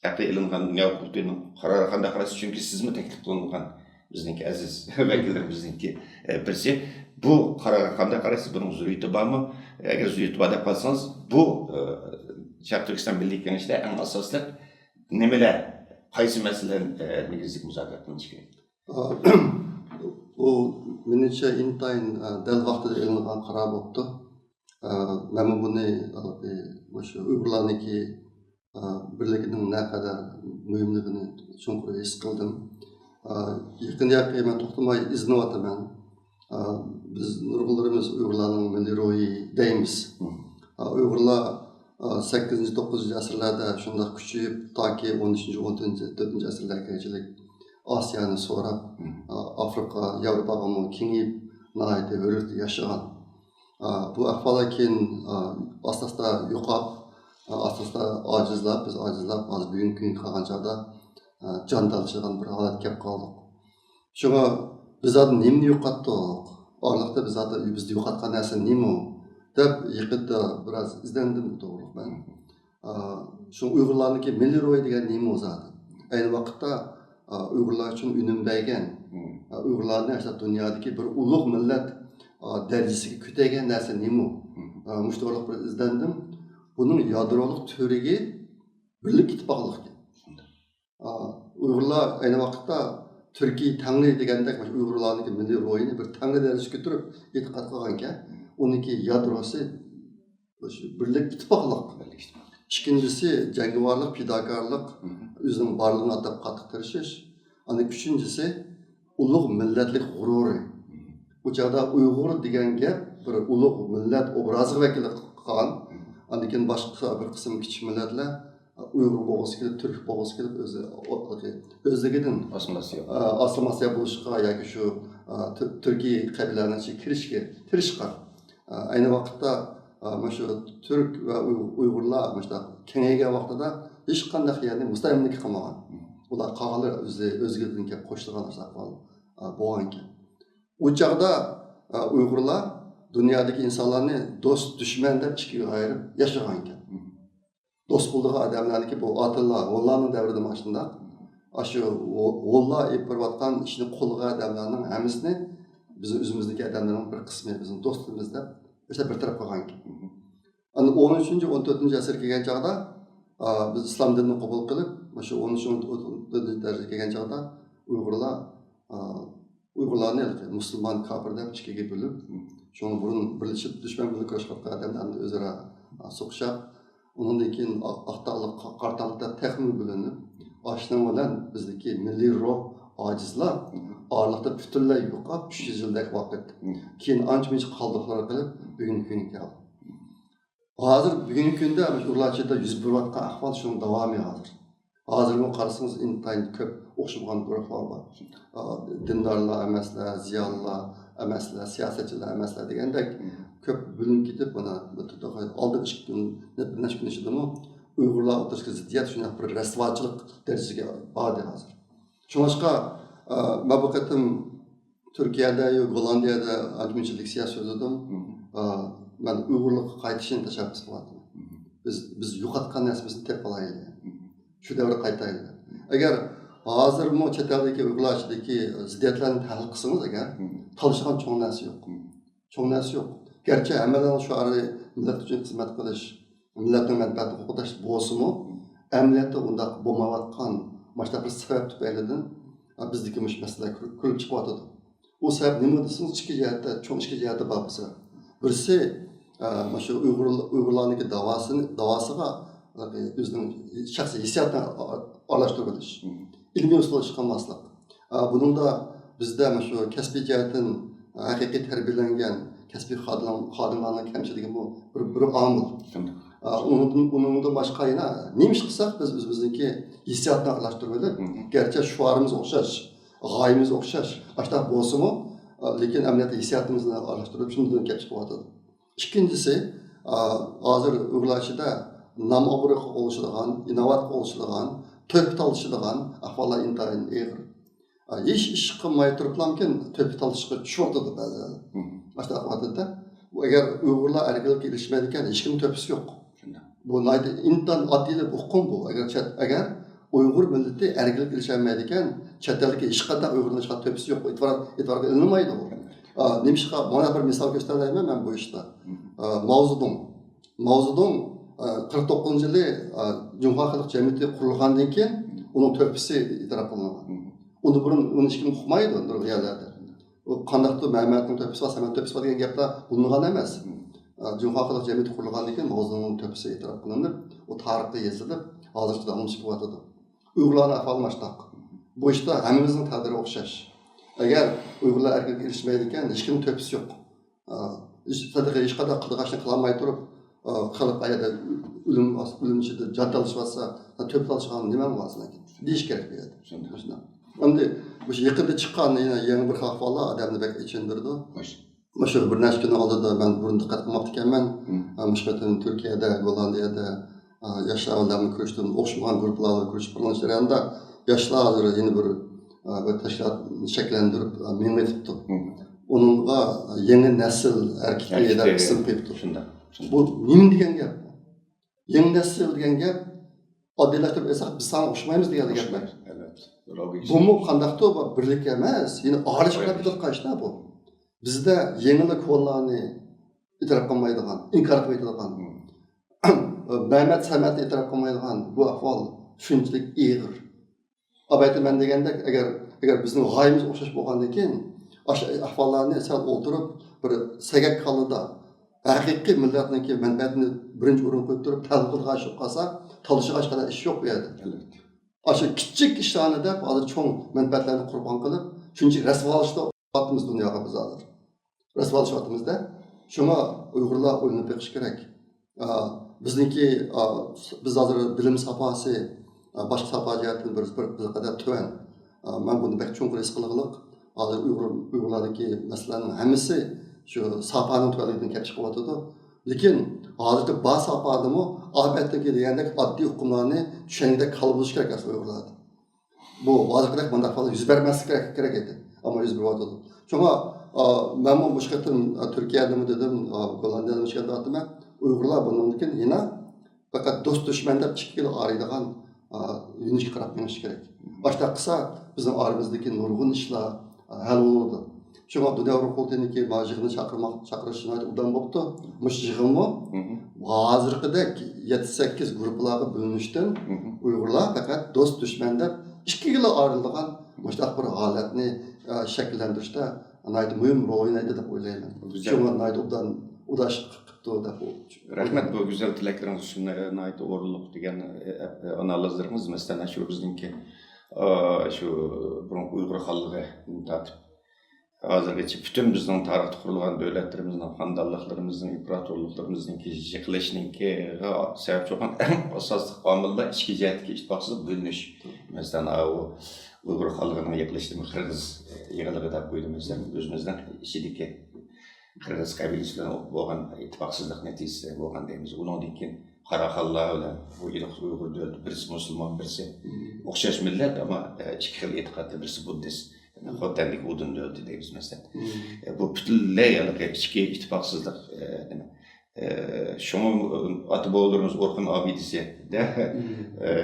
ھەققى ئېلىنغان دۇنيا قۇرۇلتىيىنىڭ قارارىغا قانداق قارايسىز؟ چۈنكى سىزمۇ تەكلىپ قىلىنغان بىزنىڭكى ئەزىز ۋەكىللىرىمىزنىڭكى، ئە، بىرسى. بۇ قارارغا قانداق قارايسىز؟ بۇنىڭ زۆرۈرىيىتى بارمۇ؟ ئەگەر زۆرۈرىيىتى بار دەپ قالسىڭىز، بۇ، ئە، شەرقىي تۈركىستان مىللىي كېڭىشىدە ئەڭ ئاساسلىق نېمىلەر، قايسى مەسىلىلەر، ئە، نېگىزلىك مۇزاكىرە قىلىنىشى كېرەك؟ بۇ مېنىڭچە ئىنتايىن، ئە، دەل ۋاقتىدا ئېلىنغان قارار بوپتۇ. ئە، مەنمۇ بۇنى، ئە، مۇشۇ ئۇيغۇرلارنىڭكى، ئە، بىرلىكىنىڭ نەقەدەر مۇھىملىقىنى چوڭقۇر ھېس قىلدىم. ئە، يېقىندىن ياقى مەن توختىماي ئىزدىنىۋاتىمەن. ئە، بىز نۇرغۇنلىرىمىز ئۇيغۇرلارنىڭ مىللىي روھى دەيمىز. ئە، ئۇيغۇرلار، ئە، سەككىزىنچى، توققۇزىنچى ئەسىرلەردە شۇنداق كۈچىيىپ، تاكى ئون ئۈچىنچى، ئون تۆتىنچى، تۆتىنچى ئەسىرلەرگىچىلىك ئاسىيانى سوراپ، ئە، ئافرىقا، ياۋروپاغىمۇ كېڭىيىپ، ناھايىتى ھۆرلۈكتە ياشىغان. ئا، بۇ ئەھۋاللار كېيىن، ئا، ئاستا-ئاستا يوقاپ، ئا، ئاستا-ئاستا ئاجىزلاپ، بىز ئاجىزلاپ، ھازىر بۈگۈنكى كۈنگە قالغان چاغدا، ئا، جان تالىشىدىغان بىر ھالەتكە كەپ قالدۇق. شۇڭا بىز زادى نېمىنى يوقاتتۇق؟ ئارىلىقتا بىز زادى، بىزدە يوقاتقان نەرسە نېمە ئۇ؟ دەپ يېقىندا بىراز ئىزدەندىم بۇ توغرىلىق مەن. ئا، شۇ ئۇيغۇرلارنىڭكى مىللىي روھى دېگەن نېمە ئۇ زادى؟ ئەينى ۋاقىتتا، ئا، ئۇيغۇرلار ئۈچۈن ئۈنۈم بەرگەن، ئا، ئۇيغۇرلارنى ئەسلى دۇنيادىكى بىر ئۇلۇغ مىللەت، ئا، دەرىجىسىگە كۆتەرگەن نەرسە نېمە ئۇ؟ ئا، مۇشۇ توغرىلىق بىر ئىزدەندىم. بۇنىڭ يادرولۇق تۈۋرۈكى بىرلىك ئىتتىپاقلىق ئىكەن. ئا، ئۇيغۇرلار ئەينى ۋاقىتتا تۈركىي تەڭرى دېگەندەك مۇشۇ ئۇيغۇرلارنىڭكى مىللىي روھىنى بىر تەڭرى دەرىجىسىگە كۆتۈرۈپ ئېتىقاد قىلغانىكەن. ئۇنىڭكى يادروسى مۇشۇ بىرلىك، ئىتتىپاقلىق. بىرلىك، ئىتتىپاق. ئىككىنچىسى جەڭگىۋارلىق، پىداكارلىق، مم. ئۆزىنىڭ بارلىقىنى ئاتاپ قاتتىق تىرىشىش. ئاندىن ئۈچىنچىسى ئۇلۇغ مىللەتلىك غۇرۇرى. مم. ئۇ چاغدا ئۇيغۇر دېگەن گەپ بىر ئۇلۇغ مىللەت ئوبرازىغا ۋەكىللىك قىلغان. مم. ئاندىن كېيىن باشقا بىر قىسىم كىچىك مىللەتلەر ئۇيغۇر بولغۇسى كېلىپ، تۈرك بولغۇسى كېلىپ، ئۆزى، ئۆزلۈكىدىن ئاسسىمىلياتسىيە. ئا، ئاسسىمىلياتسىيە بولۇشقا ياكى شۇ، ئا، تۈ-، تۈركىي قەبىلىلەرنىڭ ئىچىگە كىرىشكە تىرىشقان. ئا، ئەينى ۋاقىتتا، ئا، مۇشۇ تۈرك ۋە ئۇي-، ئۇيغۇرلار مۇشۇنداق كېڭەيگەن ۋاقتىدا ھېچقانداق يەرنى مۇستەملىكە قىلمىغان. ئۇلار قالغانلىرى ئۆزى، ئۆزلۈكىدىن كېلىپ قوشۇلغان ئاشۇنداق ئەھۋال، ئا، بولغانىكەن. ئۇ چاغدا، ئا، ئۇيغۇرلار دۇنيادىكى ئىنسانلارنى دوست، دۈشمەن دەپ ئىككىگە ئايرىپ ياشىغانىكەن. دوست بولىدىغان ئادەملەرنىڭكى بۇ ئاتىلار، ھونلارنىڭ دەۋرىدىمۇ ئاشۇنداق. ئاشۇ ھو-، ھونلار ئېلىپ بېرىۋاتقان ئىشنى قوللىغان ئادەملەرنىڭ ھەممىسىنى بىزنىڭ ئۆزىمىزدىكى ئادەملەرنىڭ بىر قىسمى، بىزنىڭ دوستىمىز دەپ، مەسىلەن، بىر تەرەپ قىلغانىكەن. ئاندىن ئون ئۈچىنچى، ئون تۆتىنچى ئەسىرگە كەلگەن چاغدا، ئا، بىز ئىسلام دىنىنى قوبۇل قىلىپ، مۇشۇ ئون ئۈچىنچى، ئون تۆتىنچى دەرىجىگە كەلگەن چاغدا ئۇيغۇرلار، ئا، ئۇيغۇرلارنى ھېلىقى مۇسۇلمان، كاپىر دەپ ئىككىگە بۆلۈپ، شۇڭا بۇرۇن بىرلىشىپ دۈشمەن بىلەن كۈرەش قىلىۋاتقان ئادەملەرنى ئۆزئارا، ئا، سوقۇشۇپ، ئۇنىڭدىن كېيىن ئا-، ئاق تاغلىق، قا-، قارا تاغلىق دەپ تېخىمۇ بۆلۈنۈپ، ئاشۇنىڭ بىلەن بىزدىكى مىللىي روھ ئاجىزلاپ، ئارىلىقتا پۈتۈنلەي يوقاپ، ئۈچ يۈز يىلدەك ۋاقىت. كېيىن ئانچە-مۇنچە قالدۇقلار قېلىپ، بۈگۈنكى كۈنگە كەلدى. ھازىر بۈگۈنكى كۈندە مۇشۇ ئۇيغۇرلار ئىچىدە يۈز بېرىۋاتقان ئەھۋال شۇنىڭ داۋامى ھازىر. ھازىرمۇ قارىسىڭىز ئىنتايىن كۆپ ئوخشىمىغان گۇرۇھلار بار. ئا، دىندارلار ئەمەسلەر، زىيالىيلار ئەمەسلەر، سىياسەتچىلەر ئەمەسلەر دېگەندەك كۆپ بۆلۈنۈپ كېتىپ، مانا بۇ تۇتۇق-، ئالدىنقى ئىككى كۈن، بىر نەچچە كۈن ئىچىدىمۇ ئۇيغۇرلار ئوتتۇرىسىدىكى زىددىيەت شۇنداق بىر رەسۋاچىلىق دەرىجىسىگە باردى ھازىر. شۇڭلاشقا، ئا، مەن بۇ قېتىم تۈركىيەدە، يو-، گوللاندىيەدە ئانچە-مۇنچە لېكسىيە سۆزلىدىم. ئا، مەن ئۇيغۇرلۇققا قايتىشنى تەشەببۇس قىلىۋاتىمەن. بىز، بىز يوقاتقان نەرسىمىزنى تېپىپ ئالايلى. شۇ دەۋرگە قايتايلى. ئەگەر ھازىرمۇ چەت ئەلدىكى ئۇيغۇرلار ئىچىدىكى زىددىيەتلەرنى تەھلىل قىلسىڭىز ئەگەر، تالىشىدىغان چوڭ نەرسە يوق. چوڭ نەرسە يوق. گەرچە ھەممىلەرنىڭ شوئارى مىللەت ئۈچۈن خىزمەت قىلىش، مىللەتنىڭ مەنپەئەتىنى قوغداش بولسىمۇ، ئەمەلىيەتتە ئۇنداق بولمايۋاتقان مۇشۇنداق بىر سەۋەب تۈپەيلىدىن، ئا، بىزدىكى مۇشۇ مەسىلىلەر كۆ-، كۆرۈلۈپ چىقىۋاتىدۇ. ئۇ سەۋەب نېمە دېسىڭىز، ئىككى جەھەتتە، چوڭ ئىككى جەھەتتە بار بۇ سەۋەب. بىرسى، ئا، مۇشۇ ئۇيغۇر، ئۇيغۇرلارنىڭكى داۋاسىنى، داۋاسىغا، ئۆزىنىڭ شەخسىي ھېسسىياتىنى ئا-، ئارىلاشتۇرۇپ ئېلىش. ئىلمىي ئۇسۇل ئىشقا ئالماسلىق. ئا، بۇنىڭدا بىزدە مۇشۇ كەسپىي جەھەتتىن ھەقىقىي تەربىيەلەنگەن كەسپىي خادىم-، خادىملارنىڭ كەمچىلىكىمۇ بىر، بىر ئامىل. ئا، ئۇنىڭدىن، ئۇنىڭدىن باشقا يەنە نېمە ئىش قىلساق بىز ئۆزىمىزنىڭكى ھېسسىياتنى ئارىلاشتۇرۇۋېلىپ، گەرچە شوئارىمىز ئوخشاش، غايىمىز ئوخشاش، ئاشۇنداق بولسىمۇ، ئا، لېكىن ئەمەلىيەتتە ھېسسىياتىمىزنى ئارىلاشتۇرۇپ شۇندىن كەپ چىقىۋاتىدۇ. ئىككىنچىسى، ئا، ھازىر ئۇيغۇرلار ئىچىدە نام ئابرۇيغا قوغلىشىدىغان، ئىناۋەتكە قوغلىشىدىغان، تۆھپە تالىشىدىغان ئەھۋاللار ئىنتايىن ئېغىر. ئا، ھېچ ئىش قىلماي تۇرۇپلامكىن تۆھپە تالىشىشقا چۈشۈۋاتىدۇ بەزىلەر. ئاشۇنداق ۋاقىتتا، ئەگەر ئۇيغۇرلار ئەركىنلىككە ئېرىشمەيدىكەن، ھېچكىمنىڭ تۆھپىسى يوق. بۇ ناھايىتى ئىنتايىن ئاددىي بىر ئۇقۇم بۇ. ئەگەر چەت-، ئەگەر ئۇيغۇر مىللىتى ئەركىنلىككە ئېرىشەلمەيدىكەن، چەت ئەلدىكى ھېچقانداق ئۇيغۇرنىڭ ھېچقانداق تۆھپىسى يوق، ئېتىبار، ئېتىبارغا ئېلىنمايدۇ بۇ. ئا، نېمىشقا؟ مانا بىر مىسال كۆرسىتەلەيمەن مەن بۇ ئىشتا. ئا، ماۋزېدۇڭ. ماۋزېدۇڭ، ئا، قىرىق توققۇزىنچى يىلى، ئا، جۇڭخۇا خەلق جەمئىيىتى قۇرۇلغاندىن كېيىن ئۇنىڭ تۆھپىسى ئېتىراپ قىلىنغان. ئۇنىڭ بۇرۇن ئۇنى ھېچكىم ئۇقمايدۇ نۇرغۇن يەرلەردە. ئۇ قانداقتۇر مەمەتنىڭ تۆھپىسى بار، سەمەتنىڭ تۆھپىسى بار دېگەن گەپلەر بولمىغان ئەمەس. ئا، جۇڭخۇا خەلق جەمئىيىتى قۇرۇلغاندىن كېيىن ماۋزېدۇڭنىڭ تۆھپىسى ئېتىراپ قىلىنىپ، ئۇ تارىخقا يېزىلىپ، ھازىرغىچە داۋاملىشىپ كېلىۋاتىدۇ. ئۇيغۇرلارنىڭ ئەھۋالى مۇشۇنداق. بۇ ئىشتا ھەممىمىزنىڭ تەقدىرى ئوخشاش. ئەگەر ئۇيغۇرلار ئەركىنلىككە ئېرىشمەيدىكەن، ھېچكىمنىڭ تۆھپىسى يوق. ئا، ھېچ، سەدىقە ھېچقانداق قىلىدىغان ئىشنى قىلالماي تۇرۇپ، ئا، خەلق ئايەردە ئۆلۈم، ئۆلۈم ئىچىدە جان تالىشىۋاتسا، سەن تۆھپە تالىشىدىغان نېمەڭ بار سېنىڭكى؟ دېيىش كېرەك بۇ يەردە. شۇنداق. ئەمدى مۇشۇ يېقىندا چىققان يەنە يېڭى بىر ئەھۋاللار ئادەمنى بەك ئېچىندۇرىدۇ. مۇشۇ بىر نەچچە كۈننىڭ ئالدىدا مەن بۇرۇن دىققەت قىلماپتىكەنمەن. ئا، مۇشۇ قېتىم تۈركىيەدە، گوللاندىيەدە، ئا، ياشلار بىلەن كۆرۈشتۈم. ئوخشىمىغان گۇرۇپپىلار بىلەن كۆرۈشۈپ بولغان جەرياندا ياشلار ھازىر يەنە بىر، ئا، بىر تەشكىلات شەكىللەندۈرۈپ، ئا، مېڭىۋېتىپتۇ. ئۇنىڭغا يېڭى نەسىل ھەرىكىتى دەپ ئىسىم قويۇپتۇ. شۇنداق. بۇ نېمە دېگەن گەپ؟ يېڭى نەسىل دېگەن گەپ، ئاددىيلاشتۇرۇپ ئېيتساق، بىز ساڭا ئوخشىمايمىز دېگەن گەپمۇ. بۇمۇ قانداقتۇر بىر بىرلىك ئەمەس، يەنە ئارىلىشىپ قېلىپ كېتىۋاتقان ئىشلار بۇ. بىزدە يېڭىلار كونىلارنى ئېتىراپ قىلمايدىغان، ئىنكار قىلىۋېتىدىغان، مەمەت سەمەتنى ئېتىراپ قىلمايدىغان بۇ ئەھۋال شۇنچىلىك ئېغىر. ئەلۋەتتە، مەن دېگەندەك، ئەگەر، ئەگەر بىزنىڭ غايىمىز ئوخشاش بولغاندىن كېيىن، ئاشۇ ئەھۋاللارنى سەل ئولتۇرۇپ، بىر سەگەك كاللىدا ھەقىقىي مىللەتنىڭكى مەنپەئەتىنى بىرىنچى ئورۇنغا قويۇپ تۇرۇپ، تەھلىل قىلىدىغان ئىش بولۇپ قالسا، تالىشىدىغان ھېچقانداق ئىش يوق بۇ يەردە. ئاشۇ كىچىك ئىشلارنى دەپ، ھازىر چوڭ مەنپەئەتلەرنى قۇربان قىلىپ، شۇنچە رەسۋالىشىۋاتىمىز دۇنياغا بىز ھازىر. رەسۋالىشىۋاتىمىز-دە. شۇڭا ئۇيغۇرلار ئويلىنىپ بېقىشى كېرەك. ئا، بىزنىڭكى، ئا، بىز ھازىر بىلىم ساپاسى، ئا، باشقا ساپا جەھەتتىن بىر، بىر، بىر قەدەر تۆۋەن. ئا، مەن بۇنى بەك چوڭقۇر ھېس قىلغۇلۇق. ھازىر ئۇيغۇر، ئۇيغۇرلاردىكى مەسىلىلەرنىڭ ھەممىسى شۇ ساپانىڭ تۆۋەنلىكىدىن كېلىپ چىقىۋاتىدۇ. لېكىن ھازىرقى بار ساپادىمۇ ئادەتتىكى دېگەندەك ئاددىي ئۇقۇملارنى چۈشەنگۈدەك كاللا بولۇشى كېرەك ئەسلى ئۇيغۇرلاردا. بۇ ھازىرقىدەك مۇنداق ئەھۋال يۈز بەرمەسلىكى كېرەك، كېرەك ئىدى. ئەمما يۈز بېرىۋاتىدۇ. شۇڭا، ئا، مەنمۇ مۇشۇ قېتىم، ئا، تۈركىيەدىمۇ دېدىم، ئا، گوللاندىيەدىمۇ شۇ يەردە ئاتىمەن. ئۇيغۇرلار بۇنىڭدىن كېيىن يەنە پەقەت دوست دۈشمەن دەپ ئىككىگىلا ئايرىيدىغان، ئا، يۆنىلىشكە قاراپ مېڭىشى كېرەك. ئاشۇنداق قىلسا، بىزنىڭ ئارىمىزدىكى نۇرغۇن ئىشلار، ئا، ھەل بولىدۇ. شۇڭا دۇنيا ئۇيغۇر قۇرۇلتىيىنىڭكى مانا يىغىنى چاقىرماق، چاقىرىشى ناھايىتى ئوبدان بوپتۇ. مۇشۇ يىغىنمۇ ھازىرقىدەك يەتتە سەككىز گۇرۇپپىلارغا بۆلۈنۈشتىن ئۇيغۇرلار پەقەت دوست دۈشمەن دەپ ئىككىگىلا ئايرىلىدىغان مۇشۇنداق بىر ھالەتنى، ئە، شەكىللەندۈرۈشتە ناھايىتى مۇھىم رول ئوينايدۇ دەپ ئويلايمەن. شۇڭا ناھايىتى ئوبدان ئۇداش قىپتۇ دەپ. رەھمەت، بۇ گۈزەل تىلەكلىرىڭىز ئۈچۈن، ئە، ناھايىتى ئورۇنلۇق دېگەن، ئە، ئە، ئانالىزلىرىڭىز. مەسىلەن، شۇ بىزنىڭكى، ئا، شۇ بۇرۇنقى ئۇيغۇر خانلىقىدىن تارتىپ ھازىرغىچە پۈتۈن بىزنىڭ تارىختا قۇرۇلغان دۆلەتلىرىمىزنىڭ، خانىدانلىقلىرىمىزنىڭ، ئىمپېراتورلۇقلىرىمىزنىڭكى يىقىلىشىنىڭكىغا سەۋەبچى بولغان ئەڭ ئاساسلىق ئامىللار ئىچكى جەھەتتىكى ئىتتىپاقسىزلىق، بۆلۈنۈش. مەسىلەن، ئاۋۇ ئۇيغۇر خانلىقىنىڭ يىقىلىشىدىمۇ قىرغىز يىغىنلىقى دەپ قويدۇم. مەسىلەن، ئۆزىمىزنىڭ ئىچىدىكى قىرغىز قەبىلىسى بىلەن بولغان ئىتتىپاقسىزلىق نەتىجىسىدە بولغان دەيمىز. ئۇنىڭدىن كېيىن قاراخانلار بىلەن بۇ ئۇيغۇر دۆلىتى، بىرسى مۇسۇلمان، بىرسى ئوخشاش مىللەت، ئەمما، ئە، ئىككى خىل ئېتىقادتا، بىرسى بۇددىست. خوتەندىكى ئۇدۇن دۆلىتى دەيمىز، مەسىلەن. ئە، بۇ پۈتۈنلەي ھېلىقى ئىچكى ئىتتىپاقسىزلىق، ئە، نېمە، ئە، شۇڭا ئاتا-بوۋىلىرىمىز ئورخۇن ئابىدىسىدە، ئە،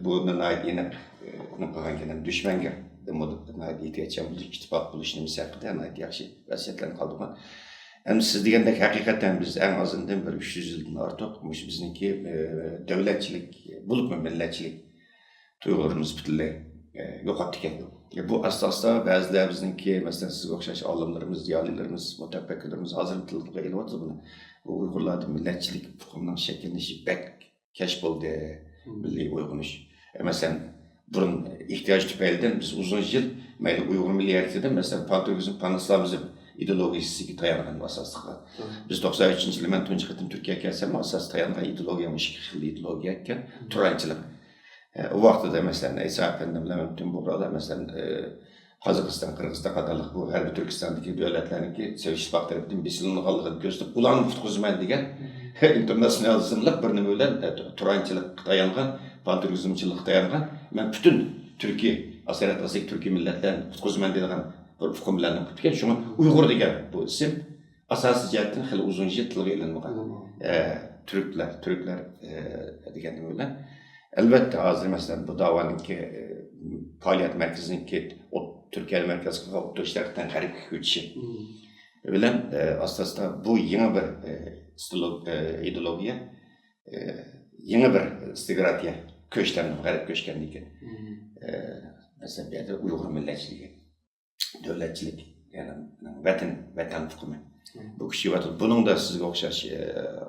بۇنى ناھايىتى ئېنىق، ئە، نېمە قىلغانكەن، دۈشمەنگە ناھايىتى ئېھتىياتچان بولۇش، ئىتتىپاق بولۇش نېمىسى ھەققىدە ناھايىتى ياخشى ۋەسىيەتلەرنى قالدۇرغان. ئەمدى سىز دېگەندەك، ھەقىقەتەن بىز ئەڭ ئازىندىن بىر ئۈچ يۈز يىلدىن ئارتۇق مۇشۇ بىزنىڭكى، ئە، دۆلەتچىلىك، بولۇپمۇ مىللەتچىلىك تۇيغۇلىرىمىز پۈتۈنلەي، ئە، يوقاپتىكەن. بۇ ئاستا-ئاستا بەزىلەر بىزنىڭكى، مەسىلەن، سىزگە ئوخشاش ئالىملىرىمىز، زىيالىيلىرىمىز، مۇتەپەككۇرلىرىمىز ھازىرمۇ تىلغا ئېلىۋاتىدۇ بۇنى. بۇ ئۇيغۇرلاردا مىللەتچىلىك ئۇقۇمىنىڭ شەكىللىنىشى بەك كەچ بولدى، مىللىي ئويغىنىش. ئە، مەسىلەن، بۇرۇن ئېھتىياج تۈپەيلىدىن بىز ئۇزۇن يىل مەيلى ئۇيغۇر مىللىي ھەرىكىتىدە، مەسىلەن، پانتۈركىزم، پانئىسلامىزم ئىدېئولوگىيىسىگە تايانغان ئاساسلىقى. بىز توقسان ئۈچىنچى يىلى مەن تۇنجى قېتىم تۈركىيەگە كەلسەممۇ ئاساسىي تايانغان ئىدېئولوگىيە مۇشۇ ئىككى خىل ئىدېئولوگىيە ئىكەن. تۇرانچىلىق. ئە، ئۇ ۋاقتىدا، مەسىلەن، ئەيسا ئەپەندىم بىلەن مەمتىن بۇغرادا، مەسىلەن، ئە، قازاقىستان، قىرغىزىستان قاتارلىق بۇ غەربىي تۈركىستاندىكى دۆلەتلەرنىڭكى سوۋېت ئىتتىپاقى تەرىپىدىن بېسىلىنغانلىقىنى كۆرسىتىپ، ئۇلارنى قۇتقۇزىمەن دېگەن ئىنتېرناتسىيونالىزملىق بىر نېمە بىلەن، ئە، تۇرانچىلىققا تايانغان، پانتۈركىزمچىلىققا تايانغان، مەن پۈتۈن تۈركىي، ئاساسىي تۈركىي مىللەتلەرنى قۇتقۇزىمەن دەيدىغان بىر ئۇقۇم بىلەن نېمە قىلىپتىكەن. شۇڭا ئۇيغۇر دېگەن بۇ ئىسىم ئاساسىي جەھەتتىن خېلى ئۇزۇن يىل تىلغا ئېلىنمىغان. ئە، تۈركلەر، تۈركلەر، ئە، دېگەن نېمە بىلەن. ئەلۋەتتە، ھازىر، مەسىلەن، بۇ داۋانىڭكى، ئە، پائالىيەت مەركىزىنىڭكى ئوت-، تۈركىيەنى مەركەز قىلغان ئوتتۇرا شەرقتىن غەربكە كۆچۈشى. بىلەن، ئە، ئاستا-ئاستا بۇ يېڭى بىر، ئە، ئىستىلو-، ئە، ئىدېئولوگىيە، ئە، يېڭى بىر ئىستىگراتىيە كۆچتەم غەربكە كۆچكەندىن كېيىن. ئە، مەسىلەن، بۇ يەردە ئۇيغۇر مىللەتچىلىكى، دۆلەتچىلىك، يەنى ۋەتەن، ۋەتەن ئۇقۇمى. بۇ كۈچىيىۋاتىدۇ. بۇنىڭدا سىزگە ئوخشاش، ئە،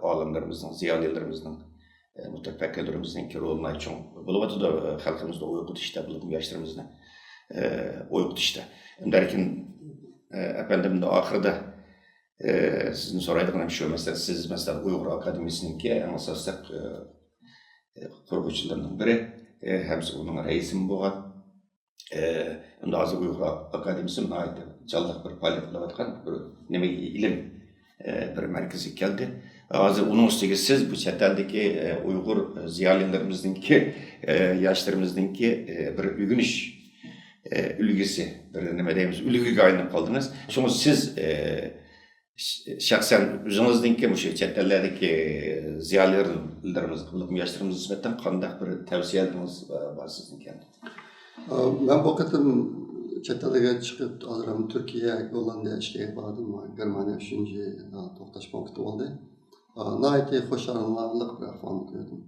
ئالىملىرىمىزنىڭ، زىيالىيلىرىمىزنىڭ، ئە، مۇتەپەككۇرلىرىمىزنىڭكى رولى ناھايىتى چوڭ بولۇۋاتىدۇ، ئە، خەلقىمىزنى ئويغىتىشتا، بولۇپمۇ ياشلىرىمىزنى، ئە، ئويغىتىشتا. ئەمدى لېكىن، ئە، ئەپەندىم، ئاخىرىدا، ئە، سىزدىن سورايدىغىنىم شۇ، مەسىلەن، سىز، مەسىلەن، ئۇيغۇر ئاكادېمىيىسىنىڭكى ئەڭ ئاساسلىق، ئە، ئە، قۇرغۇچىلىرىنىڭ بىرى، ئە، ھەم سىز ئۇنىڭ رەئىسىمۇ بولغان. ئە، ئەمدى ھازىر ئۇيغۇر ئاكادېمىيىسى ناھايىتى جانلىق بىر پائالىيەت قىلىۋاتقان بىر نېمە، ئىلىم، ئە، بىر مەركىزىگە كەلدى. ھازىر ئۇنىڭ ئۈستىگە سىز بۇ چەت ئەلدىكى، ئە، ئۇيغۇر زىيالىيلىرىمىزنىڭكى، ئە، ياشلىرىمىزنىڭكى، ئە، بىر ئۆگىنىش، ئە، ئۈلگىسى، بىر نېمە دەيمىز، ئۈلگىگە ئايلىنىپ قالدىڭىز. شۇڭا سىز، ئە، ش-، شەخسەن ئۆزىڭىزنىڭكى مۇشۇ چەت ئەللەردىكى زىيالىيلىرىمىز، ئىلىم ياشلىرىمىز نىسبەتەن قانداق بىر تەۋسىيەلىرىڭىز، ئە، بار سىزنىڭكى؟ ئە، مەن بۇ قېتىم چەت ئەلگە چىقىپ، ھازىر ھەم تۈركىيە، گوللاندىيە ئىككى يەرگە باردىم. گېرمانىيە ئۈچىنچى، ئە، توختاش پونكىتى بولدى. ئە، ناھايىتى خۇشاللىق بىر ئەھۋالنى كۆردۈم.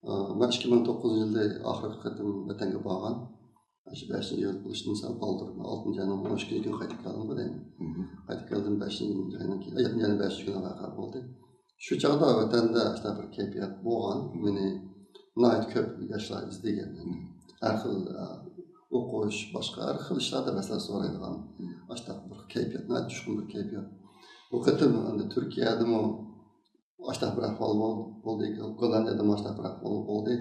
ئە، مەن ئىككى مىڭ توققۇزىنچى يىلى ئاخىرقى قېتىم ۋەتەنگە بارغان. شۇ بەشىنچى يىل بولۇشتىن سەل بالدۇر، ئالتىنچى ئاينىڭ ئون ئىككىنچى كۈنى قايتىپ كەلدىمغۇ دەيمەن. قايتىپ كەلدىم، بەشىنچى ئاينىڭ كېيىن، يەتتىنچى ئاينىڭ بەشىنچى كۈنى ۋەقە بولدى. شۇ چاغدا ۋەتەندە شۇنداق بىر كەيپىيات بولغان. مېنى ناھايىتى كۆپ ياشلار ئىزدىگەن. ھەر خىل، ئە، ئوقۇش، باشقا ھەر خىل ئىشلاردا مەسلىھەت سورايدىغان. ئاشۇنداق بىر كەيپىيات، ناھايىتى جۇشقۇن بىر كەيپىيات. بۇ قېتىم ئەمدى تۈركىيەدىمۇ ئاشۇنداق بىر ئەھۋال بول-، بولدى، گوللاندىيەدىمۇ ئاشۇنداق بىر ئەھۋال بولدى.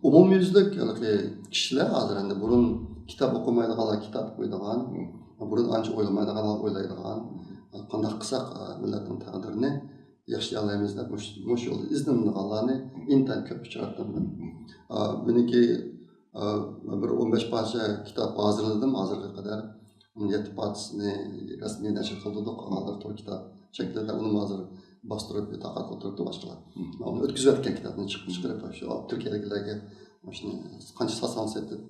ئومۇميۈزلۈك ھېلىقى كىشىلەر ھازىر ئەمدى بۇرۇن كىتاب ئوقۇمايدىغانلار كىتاب ئوقۇيدىغان، بۇرۇن ئانچە ئويلىمايدىغانلار ئويلايدىغان، قانداق قىلساق، ئە، مىللەتنىڭ تەقدىرىنى ياخشىلايالايمىز دەپ مۇش-، مۇشۇ يولدا ئىزدىنىدىغانلارنى ئىنتايىن كۆپ ئۇچراتتىم مەن. ئا، مېنىڭكى، ئا، بىر ئون بەش پارچە كىتاب ھازىرلىدىم ھازىرغا قەدەر. ئۇنىڭ يەتتە پارچىسىنى رەسمىي نەشر قىلدۇق. قالغانلىرى تور كىتاب شەكلىدە، ئۇنىمۇ ھازىر باستۇرۇپ تارقاتقىلى تۇرۇپتۇ باشقىلار. مەن ئۇنى ئۆتكۈزۈۋەتكەن كىتابنى چىق-، چىقىرىپ، شۇ تۈركىيەدىكىلەرگە شۇنى قانچە سالساڭ سېتىپ،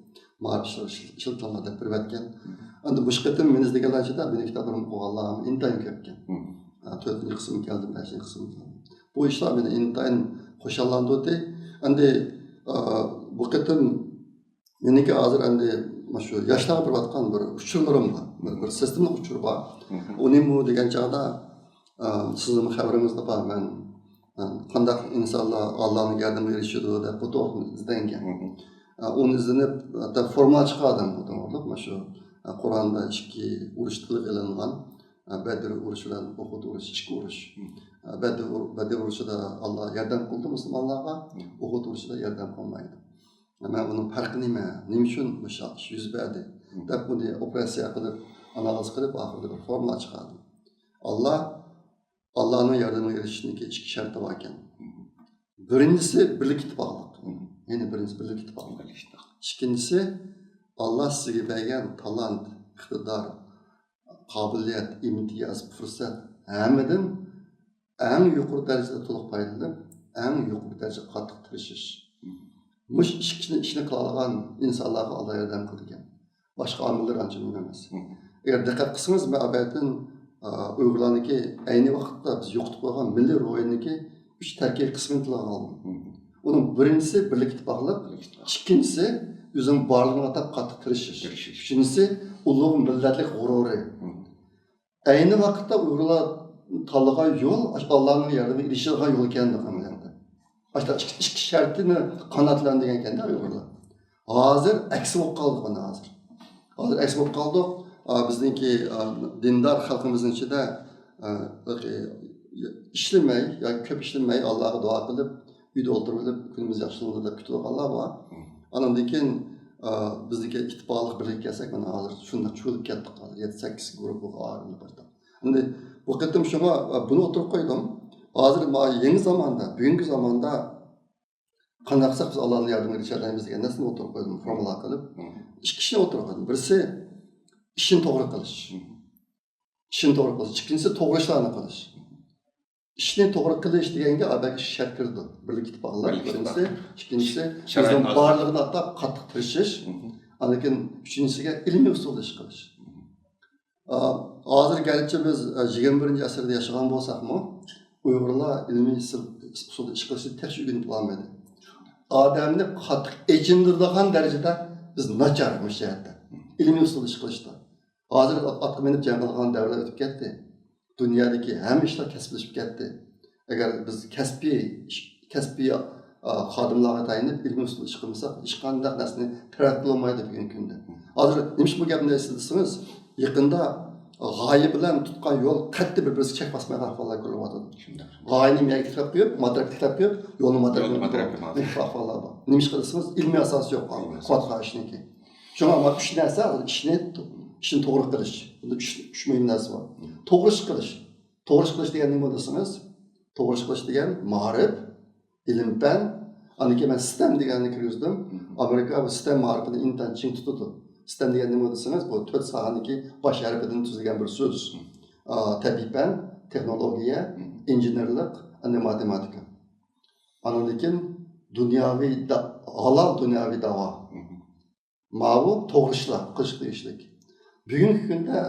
مائارىپ ئىشلىرىغا ئىشل-، ئىشلىتىڭلار دەپ بېرىۋەتكەن. ئەمدى مۇشۇ قېتىم مېنى ئىزدىگەنلەر ئىچىدە مېنىڭ كىتابلىرىمنى ئوقۇغانلار ئىنتايىن كۆپكەن. ئا، تۆتىنچى قىسمى كەلدى، بەشىنچى قىسمى كەلدى. بۇ ئىشلار مېنى ئىنتايىن خۇشاللاندۇردى. ئەمدى، ئا، بۇ قېتىم مېنىڭكى ھازىر ئەمدى مۇشۇ ياشلارغا بېرىۋاتقان بىر ئۇچۇرلىرىم بار. بىر، بىر سىستېمىلىق ئۇچۇر بار. ئۇنىمۇ دېگەن چاغدا، ئا، سىزنىڭ خەۋىرىڭىزدە بار. مەن، ئا، قانداق ئىنسانلار ئاللانىڭ ياردىمىگە ئېرىشىدۇ دەپ بۇ توغرىدا ئىزدەنگەن. ئا، ئۇنى ئىزدىنىپ، ھەتتا فورمۇلا چىقاردىم بۇ توغرىلىق. مۇشۇ، ئا، قۇرئاندا ئىككى ئۇرۇش تىلغا ئېلىنغان. ئا، بەدر ئۇرۇشى بىلەن ئۇھۇد ئۇرۇشى، ئىككى ئۇرۇش. ئا، بەدر ئۇر-، بەدر ئۇرۇشىدا ئاللا ياردەم قىلدى مۇسۇلمانلارغا. ئۇھۇد ئۇرۇشىدا ياردەم قىلمايدۇ. مەن بۇنىڭ پەرقى نېمە؟ نېمە ئۈچۈن مۇشۇ ئىش يۈز بەردى؟ دەپ بۇنى ئوپېراتسىيە قىلىپ، ئانالىز قىلىپ، ئاخىرىدا بىر فورمۇلا چىقاردىم. ئاللا، ئاللانىڭ ياردىمىگە ئېرىشىشنىڭكى ئىككى شەرتى بار ئىكەن. بىرىنچىسى بىرلىككە ئىتتىپاقلىق. يەنى بىرىنچىسى بىرلىككە ئىتتىپاقلىق. ئىككىنچىسى، ئاللا سىزگە بەرگەن تالانت، ئىقتىدار، قابىلىيەت، ئىمتىياز، پۇرسەت، ھەممىدىن ئەڭ يۇقىرى دەرىجىدە تولۇق پايدىلىنىپ، ئەڭ يۇقىرى دەرىجىدە قاتتىق تىرىشىش. مۇشۇ ئىككى ئىشنى قىلالىغان ئىنسانلارغا ئاللا ياردەم قىلىدىكەن. باشقا ئامىللار ئانچە مۇھىم ئەمەس. ئەگەر دىققەت قىلسىڭىز، مەن ئەۋەتىن، ئا، ئۇيغۇرلارنىڭكى ئەينى ۋاقىتتا بىز يوقىتىپ قويغان مىللىي روھىنىڭكى ئۈچ تەركىبىي قىسمىنى تىلغا ئالدىم. ئۇنىڭ بىرىنچىسى بىرلىك ئىتتىپاقلىق، ئىككىنچىسى ئۆزىنىڭ بارلىقىنى ئاتاپ قاتتىق تىرىشىش. ئۈچىنچىسى ئۇلۇغ مىللەتلىك غۇرۇرى. ئەينى ۋاقىتتا ئۇيغۇرلار تاللىغان يول ئاشۇ ئاللانىڭ ياردىمىگە ئېرىشىدىغان يول ئىكەن ئەمەلىيەتتە. ئاشۇ ئىككى، ئىككى شەرتنى قانائەتلەندۈرگەن ئىكەن-دە ئۇيغۇرلار. ھازىر ئەكسى بولۇپ قالدۇق مانا ھازىر. ھازىر ئەكسى بولۇپ قالدۇق. ئا، بىزنىڭكى، ئا، دىندار خەلقىمىزنىڭ ئىچىدە، ئا، ئىشلىمەي ياكى كۆپ ئىشلىمەي، ئاللاغا دۇئا قىلىپ، ئۆيدە ئولتۇرۇۋېلىپ، كۈنىمىز ياخشىلىنىدۇ دەپ كۈتۈۋالغانلار بار. ئانىڭدىن كېيىن، ئا، بىزنىڭكى ئىتتىپاقلىق بىرلىككە كەلسەك، مانا ھازىر شۇنداق چۆكۈپ كەتتۇق. ھازىر يەتتە، سەككىز گۇرۇپپىغا ئايرىلىپ باراتتۇق. ئەمدى بۇ قېتىم شۇڭا، ئا، بۇنى ئوتتۇرىغا قويدۇم. ھازىر ما-، يېڭى زاماندا، بۈگۈنكى زاماندا قانداق قىلساق بىز ئاللانىڭ ياردىمىگە ئېرىشەلەيمىز دېگەن نەرسىنى ئوتتۇرىغا قويدۇم، فورمۇلا قىلىپ. ئىككى ئىشنى ئوتتۇرىغا قويدۇم. بىرسى، ئىشنى توغرا قىلىش. ئىشنى توغرا قىلىش. ئىككىنچىسى، توغرا ئىشلارنى قىلىش. ئىشنى توغرا قىلىش دېگەنگە ئەلۋەتتە ئىككى شەرت كىرىدۇ. بىرلىك ئىتتىپاقلىق، بىرلىك بىرىنچىسى. ئىتتىپاقلىق. ئىككىنچىسى، شارائىت ئۆزىنىڭ ھازىر. بارلىقىنى ئاتاپ قاتتىق تىرىشىش. ئاندىن كېيىن ئۈچىنچىسىگە ئىلمىي ئۇسۇلدا ئىش قىلىش. ئا، ھازىر گەرچە بىز، ئە، يىگىرمە بىرىنچى ئەسىردە ياشىغان بولساقمۇ، ئۇيغۇرلار ئىلمىي ئۇسۇل-، ئۇسۇلدا ئىش قىلىشنى تېخىچە ئۆگىنىپ بولالمىدى. ئادەمنى قاتتىق ئېچىندۇرىدىغان دەرىجىدە بىز ناچار مۇشۇ جەھەتتە. ئىلمىي ئۇسۇلدا ئىش قىلىشتا. ھازىر ئات-، ئاتقا مىنىپ جەڭ قىلىدىغان دەۋرلەر ئۆتۈپ كەتتى. دۇنيادىكى ھەممە ئىشلار كەسىپلىشىپ كەتتى. ئەگەر بىز كەسپىي ئىش، كەسپىي، ئا، خادىملارغا تايىنىپ، ئىلمىي ئۇسۇلدا ئىش قىلمىساق، ھېچقانداق نەرسىنى تەرەققىي قىلالمايدۇ بۈگۈنكى كۈندە. ھازىر نېمىشقا بۇ گەپنى ئېيتىسىز دېسىڭىز، يېقىندا غايە بىلەن تۇتقان يول قەتئىي بىر-، بىرسىگە چەك باسمايدىغان ئەھۋاللار كۆرۈلۈۋاتىدۇ. شۇنداق. غايىنى مەيگە تىكلەپ قويۇپ، ما تەرەپكە تىكلەپ قويۇپ، يولنى ما تەرەپكە، يولنى ما تەرەپكە ماڭىدۇ. ئەھۋاللار بار. نېمىشقا دېسىڭىز، ئىلمىي ئاساسى يوق. ئىلمىي ئاساس. قىلىۋاتقان ئىشنىڭكى. شۇڭا ما ئۈچ نەرسە، ئىشنى، ئىشنى توغرا قىلىش. بۇندا ئۈچ، ئۈچ مۇھىم نەرسە بار. توغرا ئىش قىلىش. توغرا ئىش قىلىش دېگەن نېمە دېسىڭىز، توغرا ئىش قىلىش دېگەن مائارىپ، ئىلىم-پەن، ئاندىن كېيىن مەن ستەم دېگەننى كىرگۈزدۈم. ئامېرىكا بۇ ستەم مائارىپىنى ئىنتايىن چىڭ تۇتىدۇ. ستېم دېگەن نېمە دېسىڭىز، بۇ تۆت ساھەنىڭكى باش ھەرپىدىن تۈزۈلگەن بىر سۆز. ئا، تەبىئىي پەن، تېخنولوگىيە، ئىنژېنېرلىق، ئەمدى ماتېماتىكا. ئاندىن كېيىن دۇنياۋى دا-، ھالال دۇنياۋى داۋا. ماۋۇ توغرا ئىشلار قىلىشقا تېگىشلىك. بۈگۈنكى كۈندە،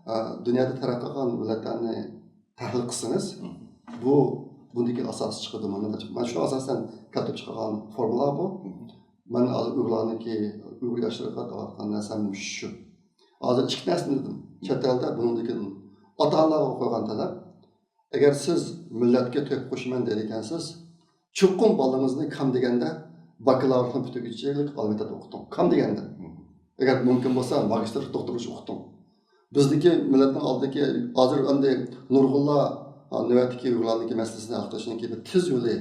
ئا، دۇنيادا تەرەققىي قىلغان مىللەتلەرنى تەھلىل قىلسىڭىز، بۇ، بۇندىكى ئاساس چىقىدۇ. مانا، مانا شۇ ئاساسەن كەلتۈرۈپ چىقارغان فورمۇلا بۇ. مەن ھازىر ئۇيغۇرلارنىڭكى، ئۇيغۇر ياشلىرىغا دەۋاتقان نەرسەم شۇ. ھازىر ئىككى نەرسىنى دېدىم. چەت ئەلدە بۇنىڭدىن كېيىن ئاتا-ئانىلارغا قويغان تەلەپ، ئەگەر سىز مىللەتكە تۆھپە قوشىمەن دەيدىكەنسىز، چوقۇم بالىڭىزنى كام دېگەندە باكلاۋرنى پۈتتۈرگۈچىلىك ئالىي مەكتەپتە ئوقۇتۇڭ. كام دېگەندە. ئەگەر مۇمكىن بولسا، ماگىستىر، دوكتورغىچە ئوقۇتۇڭ. بىزنىڭكى مىللەتنىڭ ئالدىدىكى، ھازىر ئەمدى نۇرغۇنلار، ئا، نۆۋەتتىكى ئۇيغۇرلارنىڭكى مەسىلىسىنى ھەل قىلىشنىڭكى بىر تېز يولى،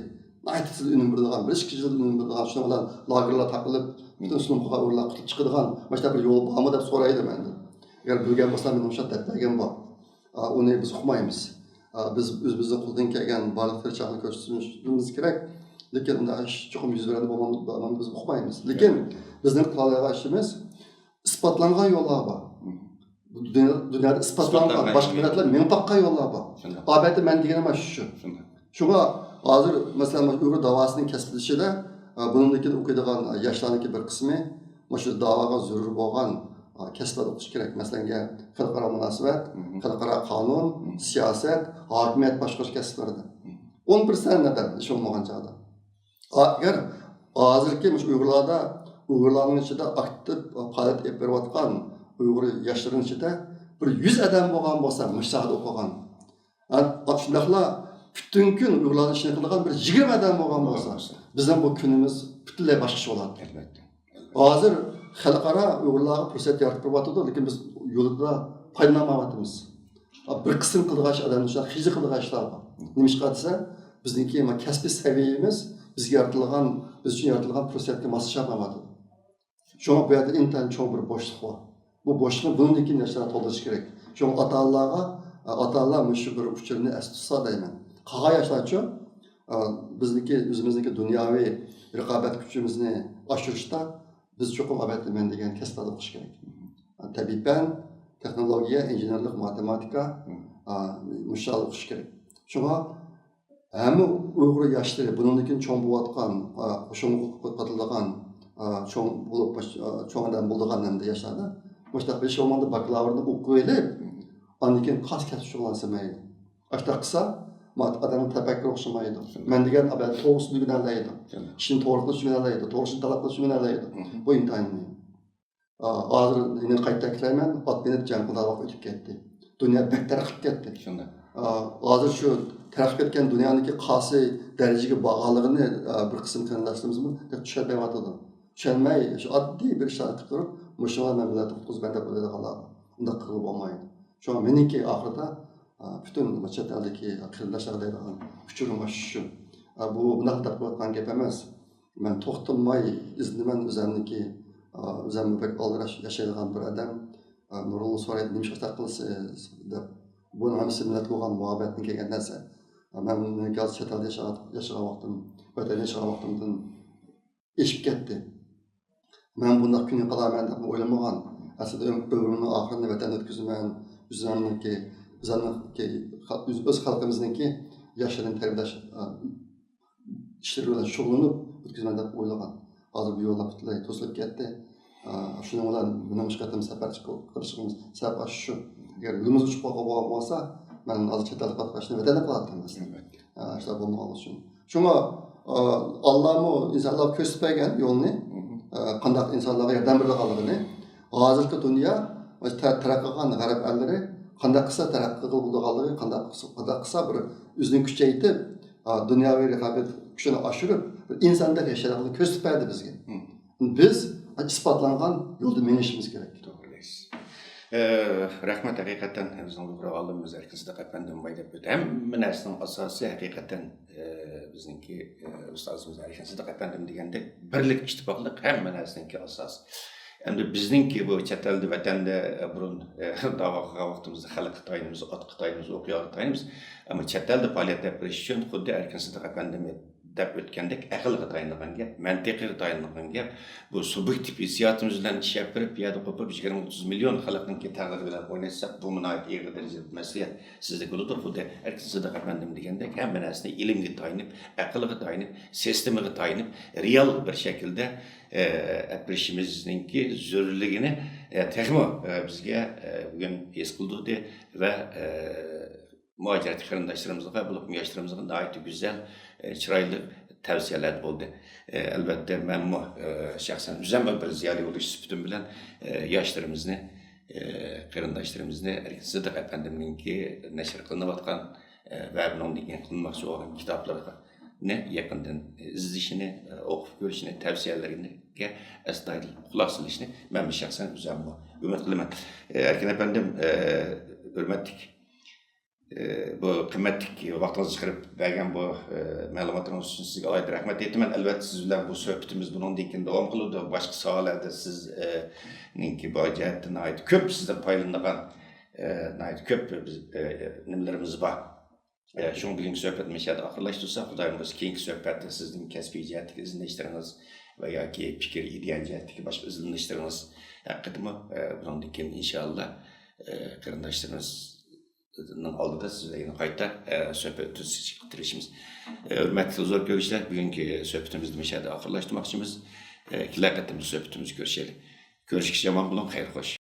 ناھايىتى تېز ئۈنۈم بېرىدىغان، بىر ئىككى يىلدا ئۈنۈم بېرىدىغان، شۇنىڭ بىلەن لاگېرلار تاقىلىپ، پۈتۈن سۇنۇپ قالغان ئۇيغۇرلار قۇتۇلۇپ چىقىدىغان، مانا شۇنداق بىر يول بارمۇ دەپ سورايدۇ مەندىن. ئەگەر بىلگەن بولسا، مېنىڭ شۇنداق دەپ بەرگەن بار. ئا، ئۇنى بىز ئۇقمايمىز. ئا، بىز ئۆزىمىزنىڭ قولىدىن كەلگەن بارلىق تىرىشچانلىقنى كۆرسىتىشىمىز كېرەك. لېكىن ئۇنداق ئىش چوقۇم يۈز بېرەدۇ، بولمامدۇ، بولمامدۇ، بىز ئۇقمايمىز. لېكىن بىزنىڭ قىلالايدىغان ئىشىمىز ئىسپاتلانغان يوللار بار. دۇنيا-، دۇنيادا ئىسپاتلانغان، ئىسپاتلانغان باشقا يول. مىللەتلەر مېڭىپ باققان يوللار بار. شۇنداق. ئەلۋەتتە، مەن دېگىنىم مانا شۇ. شۇنداق. شۇڭا ھازىر، مەسىلەن، مانا ئۇيغۇر داۋاسىنىڭ كەسىپلىشىشىدە، ئە، بۇنىڭدىن كېيىن ئوقۇيدىغان، ئە، ياشلارنىڭكى بىر قىسمى مانا شۇ داۋاغا زۆرۈر بولغان، ئە، كەسىپلەردە ئوقۇش كېرەك. مەسىلەن، خەلقئارا مۇناسىۋەت، خەلقئارا قانۇن، سىياسەت، ھاكىمىيەت باشقۇرۇش كەسىپلىرىدە. ئون پىرسەنت نەدەر ئىش بولمىغان چاغدا. ئەگەر ھازىرقى مۇشۇ ئۇيغۇرلاردا، ئۇيغۇرلارنىڭ ئىچىدە ئاكتىپ پائالىيەت ئېلىپ بېرىۋاتقان ئۇيغۇر ياشلىرىنىڭ ئىچىدە بىر يۈز ئادەم بولغان بولسا، مۇشۇ ساھەدە ئوقۇغان، ھە، شۇنداقلا پۈتۈن كۈن ئۇيغۇرلارنىڭ ئىشىنى قىلىدىغان بىر يىگىرمە ئادەم بولغان بولسا، بىزنىڭ بۇ كۈنىمىز پۈتۈنلەي باشقىچە بولاتتى. ئەلۋەتتە. ھازىر خەلقئارا ئۇيغۇرلارغا پۇرسەت يارىتىپ بېرىۋاتىدۇ، لېكىن بىز يولدا پايدىلانمايۋاتىمىز. بىر قىسىم قىلىدىغان ئىش، ئادەمنىڭ شۇنداق خىجىل قىلىدىغان ئىشلار بار. نېمىشقا دېسە، بىزنىڭكى ما كەسپىي سەۋىيەمىز بىزگە يارىتىلغان، بىز ئۈچۈن يارىتىلغان پۇرسەتكە ماسلىشالمايۋاتىدۇ. شۇڭا بۇ يەردە ئىنتايىن چوڭ بىر بوشلۇق بار. بۇ بوشلۇقنى بۇنىڭدىن كېيىن ياشلار تولدۇرۇشى كېرەك. شۇڭا ئاتا-ئانىلارغا، ئاتا-ئانىلار مۇشۇ بىر ئۇچۇرنى ئەستە تۇتسا دەيمەن. قالغان ياشلارچۇ، بىزنىڭكى، ئۆزىمىزنىڭكى دۇنياۋى رىقابەت كۈچىمىزنى ئاشۇرۇشتا بىز چوقۇم ئەلۋەتتە مەن دېگەن كەسىپلەردە ئوقۇش كېرەك. تەبىئىي پەن، تېخنولوگىيە، ئىنژېنېرلىق، ماتېماتىكا، مۇشۇلاردا ئوقۇش كېرەك. شۇڭا ھەممە ئۇيغۇر ياشلىرى، بۇنىڭدىن كېيىن چوڭ بولۇۋاتقان، ئا، قوشۇنغا قاتىدىغان، ئا، چوڭ بولۇپ، باش-، ئا، چوڭ ئادەم بولىدىغان ئەمدى ياشلاردا مۇشۇنداق بىر ئىش بولمىغاندا باكلاۋرنى ئوقۇپ ئېلىپ، ئاندىن كېيىن خاس كەسىپ شۇغۇللانسا مەيلى. ئاشۇنداق قىلسا، ما-، ئادەمنىڭ تەپەككۇرى ئوخشىمايدۇ. مەن دېگەن ئادەم توغرىسىنى ئۆگىنەلەيدۇ. ئىشنى توغرا قىلىشنى ئۆگىنەلەيدۇ. توغرىسىنى تەلەپ قىلىشنى ئۆگىنەلەيدۇ. بۇ ئىنتايىن مۇھىم. ئا، ھازىر يەنە قايتا تەكرارلايمەن، ئات مىنىپ جەڭ قىلىدىغان ۋاقىت ئۆتۈپ كەتتى. دۇنيا بەك تەرەققىي قىلىپ كەتتى. شۇنداق. ئا، ھازىر شۇ تەرەققىي قىلىپ كەتكەن دۇنيانىڭكى قايسى دەرىجىگە بارغانلىقىنى، ئا، بىر قىسىم قېرىنداشلىرىمىزمۇ بەك چۈشەنمەيۋاتىدۇ. چۈشەنمەي، شۇ ئاددىي بىر ئىشلارنى قىلىپ تۇرۇپ، مۇشۇنىڭ بىلەن مەن مىللەتنى قۇتقۇزىمەن دەپ ئويلايدىغانلار بار. ئۇنداق قىلغىلى بولمايدۇ. شۇڭا مېنىڭكى ئاخىرىدا، ئا، پۈتۈن چەت ئەلدىكى قېرىنداشلارغا دەيدىغان ئۇچۇرۇم شۇ. ئا، بۇ بۇنداق دەپ قويۇۋاتقان گەپ ئەمەس. مەن توختىماي ئىزدىنىمەن ئۆزەمنىڭكى، ئا، ئۆزەممۇ بەك ئالدىراش ياشايدىغان بىر ئادەم. ئا، نۇرغۇنلار سورايدۇ، نېمىشقا ئاشۇنداق قىلىسىز دەپ. بۇنىڭ ھەممىسى مىللەتكە بولغان مۇھەببەتتىن كەلگەن نەرسە. ئا، مەن مەن ھازىر چەت ئەلدە ياشىغان، ياشىغان ۋاقتىم، ۋەتەندە ياشىغان ۋاقتىمدىن ئېشىپ كەتتى. مەن بۇنداق كۈنگە قالارمەن دەپ ئويلىمىغان. ئەسلىدە ئۆم-، ئۆمرۈمنىڭ ئاخىرىنى ۋەتەندە ئۆتكۈزىمەن، ئۆزۈمنىڭكى، ئۆزۈمنىڭكى خە-، ئۆز، ئۆز خەلقىمىزنىڭكى ياشلىرىنى تەربىيەلەش، ئا، ئىشلىرى بىلەن شۇغۇللىنىپ ئۆتكۈزىمەن دەپ ئويلىغان. ھازىر بۇ يوللار پۈتۈنلەي توسۇلۇپ كەتتى. ئا، شۇنىڭ بىلەن مېنىڭ مۇشۇ قېتىم سەپەر چىقىپ قىلىشىمىز سەۋەب ئاشۇ شۇ. ئەگەر يولىمىز ئۇچۇپ قالغان بولغان بولسا، مەن ھازىر چەت ئەلدە قاتناشنى ۋەتەندە قىلاتتىم مەسىلەن. ئا، شۇنداق بولمىغان ئۈچۈن. شۇڭا، ئا، ئاللامۇ ئىنسانلارغا كۆرسىتىپ بەرگەن يولنى، ئا، قانداق ئىنسانلارغا ياردەم بېرىدىغانلىقىنى. ھازىرقى دۇنيا، تە-، تەرەققىي قىلغان غەرب ئەللىرى قانداق قىلسا تەرەققىي قىلغىلى بولىدىغانلىقى، قانداق قىلسا، قانداق قىلسا بىر ئۆزىنى كۈچەيتىپ، ئا، دۇنياۋى رىقابەت كۈچىنى ئاشۇرۇپ، بىر ئىنساندەك ياشايدىغانلىقىنى كۆرسىتىپ بەردى بىزگە. بىز ئىسپاتلانغان يولدا مېڭىشىمىز كېرەك. توغرا دەيسىز. ئە، رەھمەت، ھەقىقەتەن بىزنىڭ ئۇيغۇر ئالىمىمىز ئەركىن سىدىق ئەپەندىم بايدەپ ئۆتتى. ھەممە نەرسىنىڭ ئاساسى ھەقىقەتەن، ئە، بىزنىڭكى، ئە، ئۇستازىمىز ئەركىن سىدىق ئەپەندىم دېگەندەك، بىرلىك، ئىتتىپاقلىق ھەممە نەرسىنىڭكى ئاساسى. ئەمدى بىزنىڭكى بۇ چەت ئەلدە، ۋەتەندە، ئە، بۇرۇن، ئە، داۋا قىلغان ۋاقتىمىزدا خەلققە تايىنىمىز، ئاتقا تايىنىمىز، ئوقياغا تايىنىمىز. ئەمما چەت ئەلدە پائالىيەت ئېلىپ بېرىش ئۈچۈن خۇددى ئەركىن سىدىق ئەپەندىم دەپ ئۆتكەندەك، ئەقىلگە تايىنىدىغان گەپ، مەنتىقىگە تايىنىدىغان گەپ. بۇ سۇبيېكتىپ ھېسسىياتىمىز بىلەن ئىش ئېلىپ بېرىپ، بۇ يەردە قوپۇپ، يىگىرمە ئوتتۇز مىليون خەلقنىڭكى تەقدىرى بىلەن ئويناشساق، بۇمۇ ناھايىتى ئېغىر دەرىجىدە مەسئۇلىيەت سىزدە بولىدۇ. خۇددى ئەركىن سىدىق ئەپەندىم دېگەندەك، ھەممە نەرسىنى ئىلىمگە تايىنىپ، ئەقىلگە تايىنىپ، سىستېمىغا تايىنىپ، رېئال بىر شەكىلدە، ئە، ئېلىپ بېرىشىمىزنىڭكى زۆرۈرلۈكىنى، ئە، تېخىمۇ، ئە، بىزگە، ئە، بۈگۈن ھېس قىلدۇردى ۋە، ئە، مۇھاجىرەتتىكى قېرىنداشلىرىمىزغا، بولۇپمۇ ياشلىرىمىزغا ناھايىتى گۈزەل، ئە، چىرايلىق تەۋسىيەلەر بولدى. ئە، ئەلۋەتتە، مەنمۇ، ئە، شەخسەن ئۆزۈممۇ بىر زىيالىي بولۇش سۈپىتىم بىلەن، ئە، ياشلىرىمىزنى، ئە، قېرىنداشلىرىمىزنى ئەركىن سىدىق ئەپەندىمنىڭكى نەشر قىلىنىۋاتقان، ئە، ۋە بۇنىڭدىن كېيىن قىلىنماقچى بولغان كىتابلىرىغا يېقىندىن ئىزدىشىنى، ئە، ئوقۇپ كۆرۈشىنى، تەۋسىيەلىرىگە ئەستايىدىل قۇلاق سېلىشىنى مەنمۇ شەخسەن ئۆزۈممۇ ئۈمىد قىلىمەن. ئە، ئەركىن ئەپەندىم، ئە، ھۆرمەتلىك ئى، بۇ قىممەتلىك ۋاقتىڭىزنى چىقىرىپ بەرگەن بۇ، ئى، مەلۇماتلىرىڭىز ئۈچۈن سىزگە ئالاھىدە رەھمەت ئېيتىمەن. ئەلۋەتتە، سىز بىلەن بۇ سۆھبىتىمىز بۇنىڭدىن كېيىن داۋام قىلىدۇ. باشقا ساھەلەردە سىز، ئى، نىڭكى بۇ جەھەتتە ناھايىتى كۆپ سىزدىن پايدىلىنىدىغان، ئى، ناھايىتى كۆپ بىز، ئى، نېمىلىرىمىز بار. ئى، شۇڭا بۈگۈنكى سۆھبەتنى مۇشۇ يەردە ئاخىرلاشتۇرساق، خۇدايىم بۇيرۇسا، كېيىنكى سۆھبەتتە سىزنىڭ كەسپىي جەھەتتىكى ئىزدىنىشلىرىڭىز ۋە ياكى پىكىر، ئىدىيە جەھەتتىكى باشقا ئىزدىنىشلىرىڭىز ھەققىدىمۇ، ئى، بۇنىڭدىن كېيىن ئىنشاللا، ئى، قېرىنداشلىرىمىزنىڭ ئالدىدا سىز بىلەن يەنە قايتا، ئى، سۆھبەت ئۆتكۈزۈشكە تىرىشىمىز. ئى، ھۆرمەتلىك زور كۆرگۈچىلەر، بۈگۈنكى سۆھبىتىمىزنى مۇشۇ يەردە ئاخىرلاشتۇرماقچىمىز. ئى، كېلەر قېتىملىق سۆھبىتىمىزدە كۆرۈشەيلى. كۆرۈشكىچە ئامان بولۇڭ، خەير خوش.